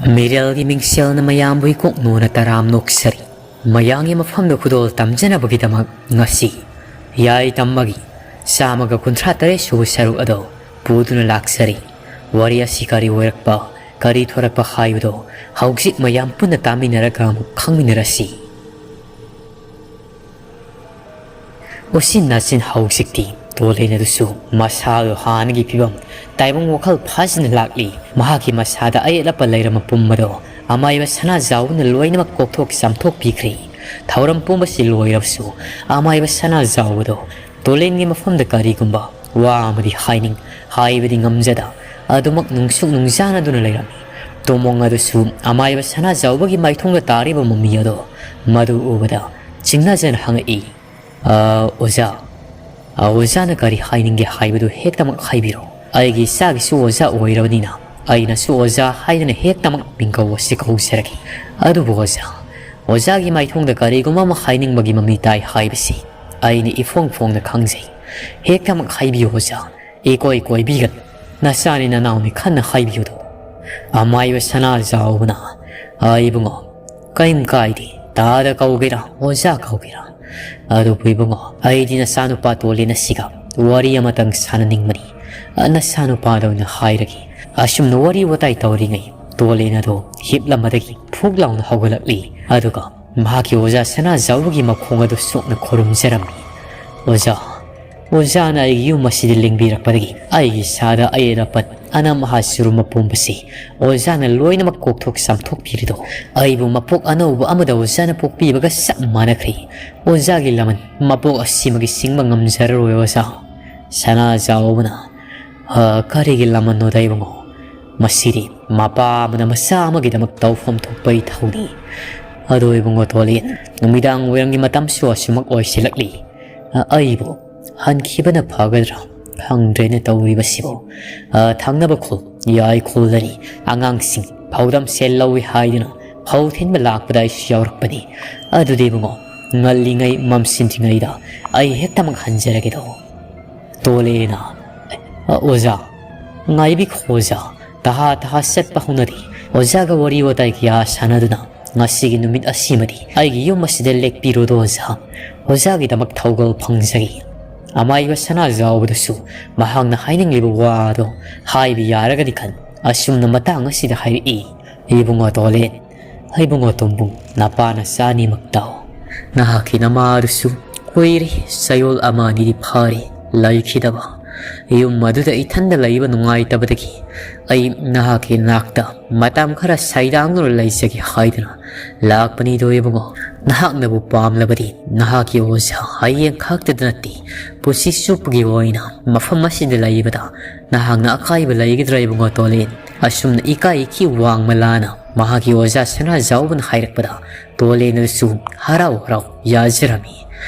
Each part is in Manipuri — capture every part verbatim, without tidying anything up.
ꯃꯤꯔꯦꯜꯒꯤ ꯃꯤꯡꯁꯦꯜꯅ ꯃꯌꯥꯝꯕꯨ ꯏꯀꯣꯛ ꯅꯣꯅ ꯇꯔꯥꯝ ꯅꯣꯛꯆꯔꯤ꯫ ꯃꯌꯥꯝꯒꯤ ꯃꯐꯝꯗ ꯈꯨꯗꯣꯜ ꯇꯝꯖꯅꯕꯒꯤꯗꯃꯛ ꯉꯁꯤ ꯌꯥꯏ ꯇꯝꯃꯒꯤ ꯆꯥꯝꯃꯒ ꯀꯨꯟꯊ꯭ꯔꯥ ꯇꯔꯦꯠ ꯁꯨꯕ ꯁꯔꯨꯛ ꯑꯗꯣ ꯄꯨꯗꯨꯅ ꯂꯥꯛꯆꯔꯤ꯫ ꯋꯥꯔꯤ ꯑꯁꯤ ꯀꯔꯤ ꯑꯣꯏꯔꯛꯄ, ꯀꯔꯤ ꯊꯣꯔꯛꯄ ꯍꯥꯏꯕꯗꯣ ꯍꯧꯖꯤꯛ ꯃꯌꯥꯝ ꯄꯨꯟꯅ ꯇꯥꯃꯤꯟꯅꯔꯒ ꯑꯃꯨꯛ ꯈꯪꯃꯤꯟꯅꯔꯁꯤ꯫ ꯎꯆꯤꯟ ꯅꯥꯆꯤꯟ ꯍꯧꯖꯤꯛꯇꯤ ꯇꯣꯂꯦꯟ ꯑꯗꯨꯁꯨ ꯃꯁꯥꯗꯣ ꯍꯥꯟꯅꯒꯤ ꯐꯤꯕꯝ, ꯇꯥꯏꯕꯪ ꯋꯥꯈꯜ ꯐꯥꯖꯅ ꯂꯥꯛꯂꯤ꯫ ꯃꯍꯥꯛꯀꯤ ꯃꯁꯥꯗ ꯑꯌꯦꯠ ꯑꯄꯟ ꯂꯩꯔꯝꯕ ꯄꯨꯝꯕꯗꯣ ꯑꯃꯥꯏꯕ ꯁꯅꯥꯖꯥꯎꯕꯅ ꯂꯣꯏꯅꯃꯛ ꯀꯣꯛꯊꯣꯛ ꯆꯥꯝꯊꯣꯛꯄꯤꯈ꯭ꯔꯦ꯫ ꯊꯧꯔꯝ ꯄꯨꯝꯕꯁꯤ ꯂꯣꯏꯔꯕꯁꯨ ꯑꯃꯥꯏꯕ ꯁꯅꯥꯖꯥꯎꯕꯗꯣ ꯇꯣꯂꯦꯟꯒꯤ ꯃꯐꯝꯗ ꯀꯔꯤꯒꯨꯝꯕ ꯋꯥ ꯑꯃꯗꯤ ꯍꯥꯏꯅꯤꯡ ꯍꯥꯏꯕꯗꯤ ꯉꯝꯖꯗ ꯑꯗꯨꯃꯛ ꯅꯨꯡꯁꯨꯛ ꯅꯨꯡꯖꯥꯅꯗꯨꯅ ꯂꯩꯔꯝꯃꯤ꯫ ꯇꯣꯃꯣꯡ ꯑꯗꯨꯁꯨ ꯑꯃꯥꯏꯕ ꯁꯅꯥꯖꯥꯎꯕꯒꯤ ꯃꯥꯏꯊꯣꯡꯗ ꯇꯥꯔꯤꯕ ꯃꯃꯤ ꯑꯗꯣ ꯃꯗꯨ ꯎꯕꯗ ꯆꯤꯡꯅꯖꯅ ꯍꯪꯉꯛꯏ, "ꯑ, ꯑꯣꯖꯥ, ꯑ, ꯑꯣꯖꯥꯅ ꯀꯔꯤ ꯍꯥꯏꯅꯤꯡꯒꯦ ꯍꯥꯏꯕꯗꯨ ꯍꯦꯛꯇꯃꯛ ꯍꯥꯏꯕꯤꯔꯣ꯫ ꯑꯩꯒꯤ ꯏꯆꯥꯒꯤꯁꯨ ꯑꯣꯖꯥ ꯑꯣꯏꯔꯕꯅꯤꯅ ꯑꯩꯅꯁꯨ ꯑꯣꯖꯥ ꯍꯥꯏꯗꯅ ꯍꯦꯛꯇꯃꯛ ꯃꯤꯡꯒꯧ ꯑꯁꯤ ꯀꯧꯖꯔꯒꯦ꯫ ꯑꯗꯨꯕꯨ ꯑꯣꯖꯥ, ꯑꯣꯖꯥꯒꯤ ꯃꯥꯏꯊꯣꯡꯗ ꯀꯔꯤꯒꯨꯝꯕ ꯑꯃ ꯍꯥꯏꯅꯤꯡꯕꯒꯤ ꯃꯃꯤ ꯇꯥꯏ ꯍꯥꯏꯕꯁꯤ ꯑꯩꯅ ꯏꯐꯣꯡ ꯐꯣꯡꯅ ꯈꯪꯖꯩ꯫ ꯍꯦꯛꯇꯃꯛ ꯍꯥꯏꯕꯤꯌꯨ ꯑꯣꯖꯥ, ꯏꯀꯣꯏ ꯀꯣꯏꯕꯤꯒꯅꯨ꯫ ꯅꯆꯥꯅꯤ ꯅꯅꯥꯎꯅꯤ ꯈꯟꯅ ꯍꯥꯏꯕꯤꯌꯨꯗꯣ꯫" ꯑꯃꯥꯏꯕ ꯁꯅꯥꯖꯥꯎꯕꯅ, "ꯑ, ꯏꯕꯨꯡꯉꯣ, ꯀꯔꯤꯝ ꯀꯥꯏꯗꯦ꯫ ꯇꯥꯗ ꯀꯧꯒꯦꯔꯥ, ꯑꯣꯖꯥ ꯀꯧꯒꯦꯔꯥ, ꯑꯗꯨꯕꯨ ꯏꯕꯨꯡꯉꯣ, ꯑꯩꯗꯤ ꯅꯆꯥꯅꯨꯄꯥ ꯇꯣꯂꯦꯟ ꯑꯁꯤꯒ ꯋꯥꯔꯤ ꯑꯃꯇꯪ ꯁꯥꯟꯅꯅꯤꯡꯕꯅꯤ꯫ ꯑ, ꯅꯆꯥꯅꯨꯄꯥꯗ ꯑꯣꯏꯅ ꯍꯥꯏꯔꯒꯦ꯫" ꯑꯁꯨꯝꯅ ꯋꯥꯔꯤ ꯋꯥꯇꯥꯏ ꯇꯧꯔꯤꯉꯩ ꯇꯣꯂꯦꯟ ꯑꯗꯣ ꯍꯤꯞꯂꯝꯕꯗꯒꯤ ꯐꯨꯛ ꯂꯥꯎꯅ ꯍꯧꯒꯠꯂꯛꯂꯤ꯫ ꯑꯗꯨꯒ ꯃꯍꯥꯛꯀꯤ ꯑꯣꯖꯥ ꯁꯅꯥꯖꯥꯎꯕꯒꯤ ꯃꯈꯣꯡ ꯑꯗꯨ ꯁꯣꯛꯅ ꯈꯨꯔꯨꯝꯖꯔꯝꯃꯤ꯫ "ꯑꯣꯖꯥ, ꯑꯣꯖꯥꯅ ꯑꯩꯒꯤ ꯌꯨꯝ ꯑꯁꯤꯗ ꯂꯦꯡꯕꯤꯔꯛꯄꯗꯒꯤ ꯑꯩꯒꯤ ꯏꯁꯥꯗ ꯑꯌꯦꯠ ꯑꯄꯟ, ꯑꯅꯝ ꯑꯍꯥ ꯆꯨꯔꯨꯝꯕ ꯄꯨꯝꯕꯁꯤ ꯑꯣꯖꯥꯅ ꯂꯣꯏꯅꯃꯛ ꯀꯣꯛꯊꯣꯛ ꯆꯥꯝꯊꯣꯛꯄꯤꯔꯤꯗꯣ꯫ ꯑꯩꯕꯨ ꯃꯄꯣꯛ ꯑꯅꯧꯕ ꯑꯃꯗ ꯑꯣꯖꯥꯅ ꯄꯣꯛꯄꯤꯕꯒ ꯆꯞ ꯃꯥꯟꯅꯈ꯭ꯔꯦ꯫ ꯑꯣꯖꯥꯒꯤ ꯂꯃꯟ ꯃꯄꯣꯛ ꯑꯁꯤꯃꯒꯤ ꯁꯤꯡꯕ ꯉꯝꯖꯔꯔꯣꯏ ꯑꯣꯖꯥ꯫" ꯁꯅꯥꯖꯥꯎꯕꯅ, "ꯑ, ꯀꯔꯤꯒꯤ ꯂꯃꯟꯅꯣꯗ ꯏꯕꯨꯡꯉꯣ? ꯃꯁꯤꯗꯤ ꯃꯄꯥ ꯑꯃꯅ ꯃꯆꯥ ꯑꯃꯒꯤꯗꯃꯛ ꯇꯧꯐꯝ ꯊꯣꯛꯄ ꯏꯊꯧꯅꯤ꯫ ꯑꯗꯣ ꯏꯕꯨꯡꯉꯣ ꯇꯣꯂꯦꯟ, ꯅꯨꯃꯤꯗꯥꯡ ꯋꯥꯏꯔꯝꯒꯤ ꯃꯇꯝꯁꯨ ꯑꯁꯨꯃꯛ ꯑꯣꯏꯁꯤꯜꯂꯛꯂꯤ꯫ ꯑ, ꯑꯩꯕꯨ ꯍꯟꯈꯤꯕꯅ ꯐꯒꯗ꯭ꯔꯥ ꯈꯪꯗ꯭ꯔꯦꯅ ꯇꯧꯔꯤꯕꯁꯤꯕꯨ꯫ ꯑ, ꯊꯪꯅꯕ ꯈꯨꯜ, ꯌꯥꯏ ꯈꯨꯜꯗꯅꯤ ꯑꯉꯥꯡꯁꯤꯡ ꯐꯧꯗꯝ ꯁꯦꯜ ꯂꯧꯏ ꯍꯥꯏꯗꯨꯅ ꯐꯧ ꯊꯤꯟꯕ ꯂꯥꯛꯄꯗ ꯑꯩꯁꯨ ꯌꯥꯎꯔꯛꯄꯅꯤ꯫ ꯑꯗꯨꯗꯤ ꯏꯕꯨꯡꯉꯣ, ꯉꯜꯂꯤꯉꯩ ꯃꯝꯁꯤꯟꯗ꯭ꯔꯤꯉꯩꯗ ꯑꯩ ꯍꯦꯛꯇꯃꯛ ꯍꯟꯖꯔꯒꯦꯗꯣ꯫" ꯇꯣꯂꯦꯅ, "ꯑ, ꯑꯣꯖꯥ, ꯉꯥꯏꯕꯤꯈꯣ ꯑꯣꯖꯥ, ꯇꯍꯥ ꯇꯍꯥ ꯆꯠꯄ ꯍꯧꯅꯗꯦ꯫ ꯑꯣꯖꯥꯒ ꯋꯥꯔꯤ ꯋꯥꯇꯥꯏ ꯀꯌꯥ ꯁꯥꯟꯅꯗꯨꯅ ꯉꯁꯤꯒꯤ ꯅꯨꯃꯤꯠ ꯑꯁꯤꯃꯗꯤ ꯑꯩꯒꯤ ꯌꯨꯝ ꯑꯁꯤꯗ ꯂꯦꯛꯄꯤꯔꯣꯗꯣ ꯑꯣꯖꯥ, ꯑꯣꯖꯥꯒꯤꯗꯃꯛ ꯊꯧꯒꯜ ꯐꯪꯖꯒꯦ꯫ ꯑꯃꯥꯏꯕ ꯁꯅꯥꯖꯥꯎꯕꯗꯁꯨ ꯃꯍꯥꯛꯅ ꯍꯥꯏꯅꯤꯡꯂꯤꯕ ꯋꯥ ꯑꯗꯣ ꯍꯥꯏꯕ ꯌꯥꯔꯒꯗꯤ ꯈꯟ ꯑꯁꯨꯝꯅ ꯃꯇꯥꯡ ꯑꯁꯤꯗ ꯍꯥꯏꯔꯛꯏ꯫ ꯏꯕꯨꯡꯉꯣ ꯇꯣꯂꯦꯟ, ꯏꯕꯨꯡꯉꯣ ꯇꯣꯝꯕꯨꯡ, ꯅꯄꯥ ꯅꯆꯥ ꯑꯅꯤꯃꯛ ꯇꯥꯎ꯫ ꯅꯍꯥꯛꯀꯤ ꯅꯃꯥ ꯑꯗꯨꯁꯨ ꯀꯨꯏꯔꯦ, ꯆꯌꯣꯜ ꯑꯃ ꯑꯅꯤꯗꯤ ꯐꯥꯔꯦ ꯂꯩꯈꯤꯗꯕ꯫ ꯌꯨꯝ ꯑꯗꯨꯗ ꯏꯊꯟꯗ ꯂꯩꯕ ꯅꯨꯡꯉꯥꯏꯇꯕꯗꯒꯤ ꯑꯩ ꯅꯍꯥꯛꯀꯤ ꯅꯥꯛꯇ ꯃꯇꯝ ꯈꯔ ꯁꯩꯗꯥꯡꯗꯨꯅ ꯂꯩꯖꯒꯦ ꯍꯥꯏꯗꯨꯅ ꯂꯥꯛꯄꯅꯤꯗꯣ ꯏꯕꯨꯡꯉꯣ꯫ ꯅꯍꯥꯛꯅꯕꯨ ꯄꯥꯝꯂꯕꯗꯤ ꯅꯍꯥꯛꯀꯤ ꯑꯣꯖꯥ ꯍꯌꯦꯡ ꯈꯛꯇꯗ ꯅꯠꯇꯦ, ꯄꯨꯟꯁꯤ ꯆꯨꯞꯄꯒꯤ ꯑꯣꯏꯅ ꯃꯐꯝ ꯑꯁꯤꯗ ꯂꯩꯕꯗ ꯅꯍꯥꯛꯅ ꯑꯀꯥꯏꯕ ꯂꯩꯒꯗ꯭ꯔꯥ ꯏꯕꯨꯡꯉꯣ ꯇꯣꯂꯦꯟ? ꯑꯁꯨꯝꯅ ꯏꯀꯥꯏ ꯏꯈꯤ ꯋꯥꯡꯃ ꯂꯥꯅ ꯃꯍꯥꯛꯀꯤ ꯑꯣꯖꯥ ꯁꯅꯥꯖꯥꯎꯕꯅ ꯍꯥꯏꯔꯛꯄꯗ ꯇꯣꯂꯦꯟ ꯑꯗꯨꯁꯨ ꯍꯔꯥꯎ ꯍꯔꯥꯎ ꯌꯥꯖꯔꯝꯃꯤ꯫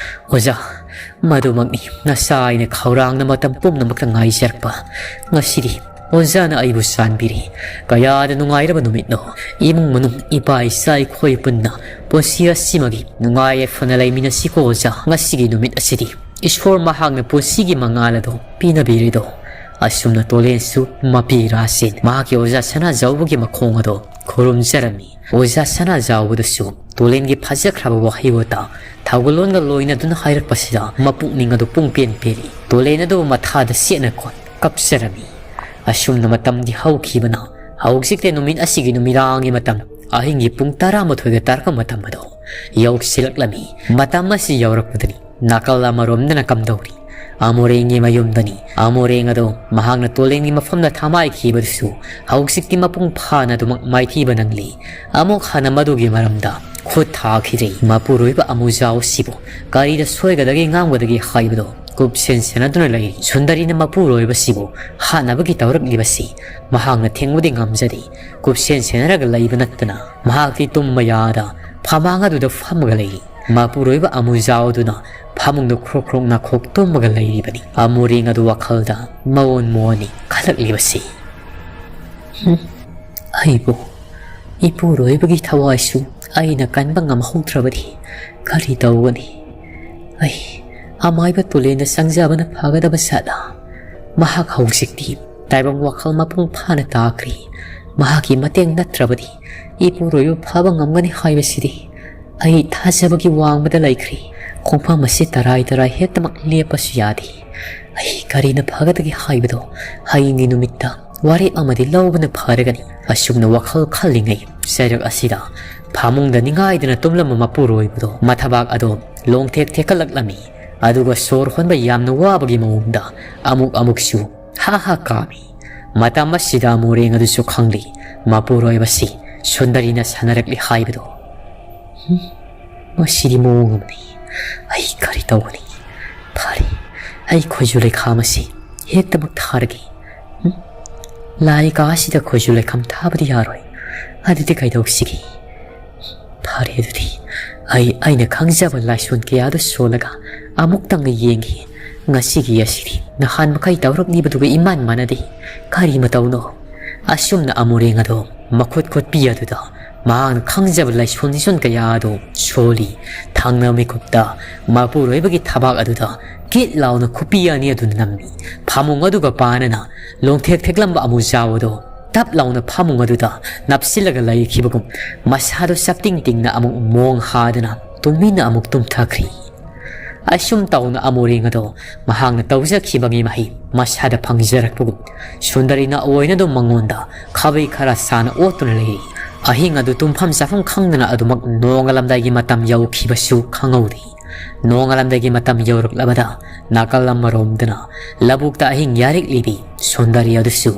ꯑꯣꯖꯥ, ꯃꯗꯨꯃꯛꯅꯤ ꯅꯆꯥ ꯑꯩꯅ ꯈꯧꯔꯥꯡꯅ ꯃꯇꯝ ꯄꯨꯝꯅꯃꯛꯇ ꯉꯥꯏꯖꯔꯛꯄ꯫ ꯉꯁꯤꯗꯤ ꯑꯣꯖꯥꯅ ꯑꯩꯕꯨ ꯆꯥꯟꯕꯤꯔꯦ꯫ ꯀꯌꯥꯗ ꯅꯨꯡꯉꯥꯏꯔꯕ ꯅꯨꯃꯤꯠꯅꯣ꯫ ꯏꯃꯨꯡ ꯃꯅꯨꯡ, ꯏꯄꯥ ꯏꯆꯥ ꯑꯩꯈꯣꯏ ꯄꯨꯟꯅ ꯄꯨꯟꯁꯤ ꯑꯁꯤꯃꯒꯤ ꯅꯨꯡꯉꯥꯏ ꯌꯥꯏꯐꯅ ꯂꯩꯃꯤꯟꯅꯁꯤꯀꯣ ꯑꯣꯖꯥ꯫ ꯉꯁꯤꯒꯤ ꯅꯨꯃꯤꯠ ꯑꯁꯤꯗꯤ ꯏꯁꯣꯔ ꯃꯍꯥꯛꯅ ꯄꯨꯟꯁꯤꯒꯤ ꯃꯉꯥꯜ ꯑꯗꯨ ꯄꯤꯅꯕꯤꯔꯤꯗꯣ꯫ ꯑꯁꯨꯝꯅ ꯇꯣꯂꯦꯟꯁꯨ ꯃꯄꯤ ꯏꯔꯥꯁꯤꯟ ꯃꯍꯥꯛꯀꯤ ꯑꯣꯖꯥ ꯁꯅꯥꯖꯥꯎꯕꯒꯤ ꯃꯈꯣꯡ ꯑꯗꯣ ꯈꯨꯔꯨꯝꯖꯔꯝꯃꯤ꯫ ꯑꯣꯖꯥ ꯁꯅꯥꯖꯥꯎꯕꯗꯁꯨ ꯇꯣꯂꯦꯟꯒꯤ ꯐꯖꯈ꯭ꯔꯕ ꯋꯥꯍꯩ ꯋꯥꯇꯥ ꯊꯧꯒꯜꯂꯣꯟꯒ ꯂꯣꯏꯅꯗꯨꯅ ꯍꯥꯏꯔꯛꯄꯁꯤꯗ ꯃꯄꯨꯛꯅꯤꯡ ꯑꯗꯨ ꯄꯨꯡ ꯄꯦꯟ ꯄꯦꯜꯂꯤ꯫ ꯇꯣꯂꯦꯟ ꯑꯗꯨꯕꯨ ꯃꯊꯥꯗ ꯁꯦꯠꯅ ꯀꯣꯟ ꯀꯞꯆꯔꯝꯃꯤ꯫ ꯑꯁꯨꯝꯅ ꯃꯇꯝꯗꯤ ꯍꯧꯈꯤꯕꯅ ꯍꯧꯖꯤꯛꯇꯤ ꯅꯨꯃꯤꯠ ꯑꯁꯤꯒꯤ ꯅꯨꯃꯤꯗꯥꯡꯒꯤ ꯃꯇꯝ, ꯑꯍꯤꯡꯒꯤ ꯄꯨꯡ ꯇꯔꯥꯃꯥꯊꯣꯏꯒ ꯇꯥꯔꯛꯄ ꯃꯇꯝ ꯑꯗꯣ ꯌꯧꯁꯤꯜꯂꯛꯂꯝꯃꯤ꯫ ꯃꯇꯝ ꯑꯁꯤ ꯌꯧꯔꯛꯄꯗꯅꯤ ꯅꯥꯀꯜ ꯑꯃꯔꯣꯝꯗꯅ ꯀꯝꯗꯧꯔꯤ? ꯑꯃꯣꯔꯦꯡꯒꯤ ꯃꯌꯨꯝꯗꯅꯤ꯫ ꯑꯃꯣꯔꯦꯡ ꯑꯗꯣ ꯃꯍꯥꯛꯅ ꯇꯣꯂꯦꯟꯒꯤ ꯃꯐꯝꯗ ꯊꯃꯥꯏꯈꯤꯕꯗꯨꯁꯨ ꯍꯧꯖꯤꯛꯇꯤ ꯃꯄꯨꯡ ꯐꯥꯅ ꯑꯗꯨꯃꯛ ꯃꯥꯏꯊꯤꯕ ꯅꯪꯂꯤ꯫ ꯑꯃꯨꯛ ꯍꯟꯅ ꯃꯗꯨꯒꯤ ꯃꯔꯝꯗ ꯈꯨꯠ ꯊꯥꯈꯤꯗ꯭ꯔꯤ꯫ ꯃꯄꯨꯔꯣꯏꯕ ꯑꯃꯨꯖꯥꯎꯁꯤꯕꯨ ꯀꯔꯤꯗ ꯁꯣꯏꯒꯗꯒꯦ ꯉꯥꯡꯒꯗꯒꯦ ꯍꯥꯏꯕꯗꯣ ꯀꯨꯞꯁꯦꯟ ꯁꯦꯟꯅꯗꯨꯅ ꯂꯩꯔꯤ꯫ ꯁꯨꯟꯗꯔꯤꯅ ꯃꯄꯨꯔꯣꯏꯕꯁꯤꯕꯨ ꯍꯥꯠꯅꯕꯒꯤ ꯇꯧꯔꯛꯂꯤꯕꯁꯤ ꯃꯍꯥꯛꯅ ꯊꯤꯡꯕꯗꯤ ꯉꯝꯖꯗꯦ꯫ ꯀꯨꯞꯁꯦꯟ ꯁꯦꯟꯅꯔꯒ ꯂꯩꯕ ꯅꯠꯇꯅ ꯃꯍꯥꯛꯇꯤ ꯇꯨꯝꯕ ꯌꯥꯗ ꯐꯃꯥꯡ ꯑꯗꯨꯗ ꯐꯝꯃꯒ ꯂꯩꯔꯤ꯫ ꯃꯄꯨꯔꯣꯏꯕ ꯑꯃꯨꯖꯥꯎ ꯑꯗꯨꯅ ꯐꯃꯨꯡꯗ ꯈ꯭ꯔꯣꯛ ꯈ꯭ꯔꯣꯛ ꯅꯥꯈꯣꯛ ꯇꯨꯝꯃꯒ ꯂꯩꯔꯤꯕꯅꯤ꯫ ꯑꯃꯨꯔꯦꯡ ꯑꯗꯨ ꯋꯥꯈꯜꯗ ꯃꯑꯣꯟ ꯃꯑꯣꯟꯅꯤ ꯈꯜꯂꯛꯂꯤꯕꯁꯤ꯫ ꯍꯨꯝ, ꯑꯩꯕꯨ ꯏꯄꯨꯔꯣꯏꯕꯒꯤ ꯊꯋꯥꯏꯁꯨ ꯑꯩꯅ ꯀꯟꯕ ꯉꯝꯍꯧꯗ꯭ꯔꯕꯗꯤ ꯀꯔꯤ ꯇꯧꯒꯅꯤ? ꯑꯩ ꯑꯃꯥꯏꯕ ꯇꯨꯂꯦꯟꯗ ꯆꯪꯖꯕꯅ ꯐꯒꯗꯕ ꯖꯥꯠꯂꯥ? ꯃꯍꯥꯛ ꯍꯧꯖꯤꯛꯇꯤ ꯇꯥꯏꯕꯪ ꯋꯥꯈꯜ ꯃꯄꯨꯡ ꯐꯥꯅ ꯇꯥꯈ꯭ꯔꯦ꯫ ꯃꯍꯥꯛꯀꯤ ꯃꯇꯦꯡ ꯅꯠꯇ꯭ꯔꯕꯗꯤ ꯏꯄꯨꯔꯣꯏꯕ ꯐꯕ ꯉꯝꯒꯅꯤ ꯍꯥꯏꯕꯁꯤꯗꯤ ꯑꯩ ꯊꯥꯖꯕꯒꯤ ꯋꯥꯡꯃꯗ ꯂꯩꯈ꯭ꯔꯦ꯫ ꯈꯣꯡꯐꯝ ꯑꯁꯤ ꯇꯔꯥꯏ ꯇꯔꯥꯏ ꯍꯦꯛꯇꯃꯛ ꯂꯦꯞꯄꯁꯨ ꯌꯥꯗꯦ꯫ ꯑꯩ ꯀꯔꯤꯅ ꯐꯒꯗꯒꯦ ꯍꯥꯏꯕꯗꯣ ꯍꯌꯦꯡꯒꯤ ꯅꯨꯃꯤꯠꯇ ꯋꯥꯔꯦꯞ ꯑꯃꯗꯤ ꯂꯧꯕꯅ ꯐꯔꯒꯅꯤ꯫ ꯑꯁꯨꯝꯅ ꯋꯥꯈꯜ ꯈꯜꯂꯤꯉꯩ ꯆꯩꯔꯛ ꯑꯁꯤꯗ ꯐꯃꯨꯡꯗ ꯅꯤꯡꯉꯥꯏꯗꯅ ꯇꯨꯝꯂꯝꯕ ꯃꯄꯨꯔꯣꯏꯕꯗꯣ ꯃꯊꯕꯥꯛ ꯑꯗꯣ ꯂꯣꯡꯊꯦꯛ ꯊꯦꯛꯀꯠꯂꯛꯂꯝꯃꯤ꯫ ꯑꯗꯨꯒ ꯁꯣꯔ ꯍꯣꯟꯕ ꯌꯥꯝꯅ ꯋꯥꯕꯒꯤ ꯃꯑꯣꯡꯗ ꯑꯃꯨꯛ ꯑꯃꯨꯛꯁꯨ ꯍꯥ ꯍꯥ ꯀꯥꯝꯃꯤ꯫ ꯃꯇꯝ ꯑꯁꯤꯗ ꯑꯃꯣꯔꯦꯡ ꯑꯗꯨꯁꯨ ꯈꯪꯂꯤ, ꯃꯄꯨꯔꯣꯏꯕꯁꯤ ꯁꯨꯟꯗꯔꯤꯅ ꯁꯥꯟꯅꯔꯛꯂꯤ ꯍꯥꯏꯕꯗꯣ꯫ "ꯍꯨꯝ, ꯃꯁꯤꯗꯤ ꯃꯑꯣꯡ ꯑꯃꯅꯤ꯫ ꯑꯩ ꯀꯔꯤ ꯇꯧꯒꯅꯤ? ꯐꯔꯦ, ꯑꯩ ꯈꯣꯏꯖꯨ ꯂꯩꯈꯥꯝ ꯑꯁꯤ ꯍꯦꯛꯇꯃꯛ ꯊꯥꯔꯒꯦ꯫ ꯍꯨꯝ, ꯂꯥꯏ ꯀꯥ ꯑꯁꯤꯗ ꯈꯣꯏꯖꯨ ꯂꯩꯈꯥꯝ ꯊꯥꯕꯗꯤ ꯌꯥꯔꯣꯏ꯫ ꯑꯗꯨꯗꯤ ꯀꯩꯗꯧꯁꯤꯒꯦ? ꯐꯔꯦ, ꯑꯗꯨꯗꯤ ꯑꯩ ꯑꯩꯅ ꯈꯪꯖꯕ ꯂꯥꯏꯁꯣꯟ ꯀꯌꯥꯗꯨ ꯁꯣꯜꯂꯒ ꯑꯃꯨꯛꯇꯪꯒ ꯌꯦꯡꯒꯦ꯫ ꯉꯁꯤꯒꯤ ꯑꯁꯤꯗꯤ ꯅꯍꯥꯟ ꯃꯈꯩ ꯇꯧꯔꯛꯂꯤꯕꯗꯨꯒ ꯏꯃꯥꯟ ꯃꯥꯟꯅꯗꯦ꯫ ꯀꯔꯤ ꯃꯇꯧꯅꯣ?" ꯑꯁꯨꯝꯅ ꯑꯃꯣꯔꯦꯡ ꯑꯗꯣ ꯃꯈꯨꯠ ꯈꯨꯠꯄꯤ ꯑꯗꯨꯗ ꯃꯍꯥꯛꯅ ꯈꯪꯖꯕ ꯂꯥꯏꯁꯣꯟ ꯂꯤꯁꯣꯟ ꯀꯌꯥ ꯑꯗꯨ ꯁꯣꯜꯂꯤ꯫ ꯊꯪꯅ ꯃꯤꯀꯨꯞꯇ ꯃꯄꯨꯔꯣꯏꯕꯒꯤ ꯊꯕꯥꯛ ꯑꯗꯨꯗ ꯀꯤꯠ ꯂꯥꯎꯅ ꯈꯨꯠꯄꯤ ꯑꯅꯤ ꯑꯗꯨꯅ ꯅꯝꯃꯤ꯫ ꯐꯃꯨꯡ ꯑꯗꯨꯒ ꯄꯥꯅꯅ ꯂꯣꯡꯊꯦꯛ ꯊꯦꯛꯂꯝꯕ ꯑꯃꯨꯖꯥꯎ ꯑꯗꯣ ꯇꯞ ꯂꯥꯎꯅ ꯐꯃꯨꯡ ꯑꯗꯨꯗ ꯅꯞꯁꯤꯜꯂꯒ ꯂꯩꯈꯤꯕꯒꯨꯝ ꯃꯁꯥꯗꯨ ꯆꯞꯇꯤꯡ ꯇꯤꯡꯅ ꯑꯃꯨꯛ ꯃꯣꯡ ꯍꯥꯗꯨꯅ ꯇꯨꯃꯤꯟꯅ ꯑꯃꯨꯛ ꯇꯨꯝꯊꯈ꯭ꯔꯤ꯫ ꯑꯁꯨꯝ ꯇꯧꯅ ꯑꯃꯣꯔꯦꯡ ꯑꯗꯣ ꯃꯍꯥꯛꯅ ꯇꯧꯖꯈꯤꯕꯒꯤ ꯃꯍꯩ ꯃꯁꯥꯗ ꯐꯪꯖꯔꯛꯄꯒꯨꯝ ꯁꯨꯟꯗꯔꯤꯅ ꯑꯣꯏꯅꯗꯨꯝ ꯃꯉꯣꯟꯗ ꯈꯥꯕꯩ ꯈꯔ ꯁꯥꯅ ꯑꯣꯠꯇꯨꯅ ꯂꯩꯔꯤ꯫ ꯑꯍꯤꯡ ꯑꯗꯨ ꯇꯨꯝꯐꯝ ꯆꯥꯐꯝ ꯈꯪꯗꯅ ꯑꯗꯨꯃꯛ ꯅꯣꯡꯉꯥꯜꯂꯝꯗꯥꯏꯒꯤ ꯃꯇꯝ ꯌꯧꯈꯤꯕꯁꯨ ꯈꯪꯍꯧꯗꯦ꯫ ꯅꯣꯡꯉꯥꯜꯂꯝꯗꯥꯏꯒꯤ ꯃꯇꯝ ꯌꯧꯔꯛꯂꯕꯗ ꯅꯥꯀꯜ ꯑꯃꯔꯣꯝꯗꯅ ꯂꯧꯕꯨꯛꯇ ꯑꯍꯤꯡ ꯌꯥꯔꯤꯛꯂꯤꯕꯤ ꯁꯨꯟꯗꯔꯤ ꯑꯗꯨꯁꯨ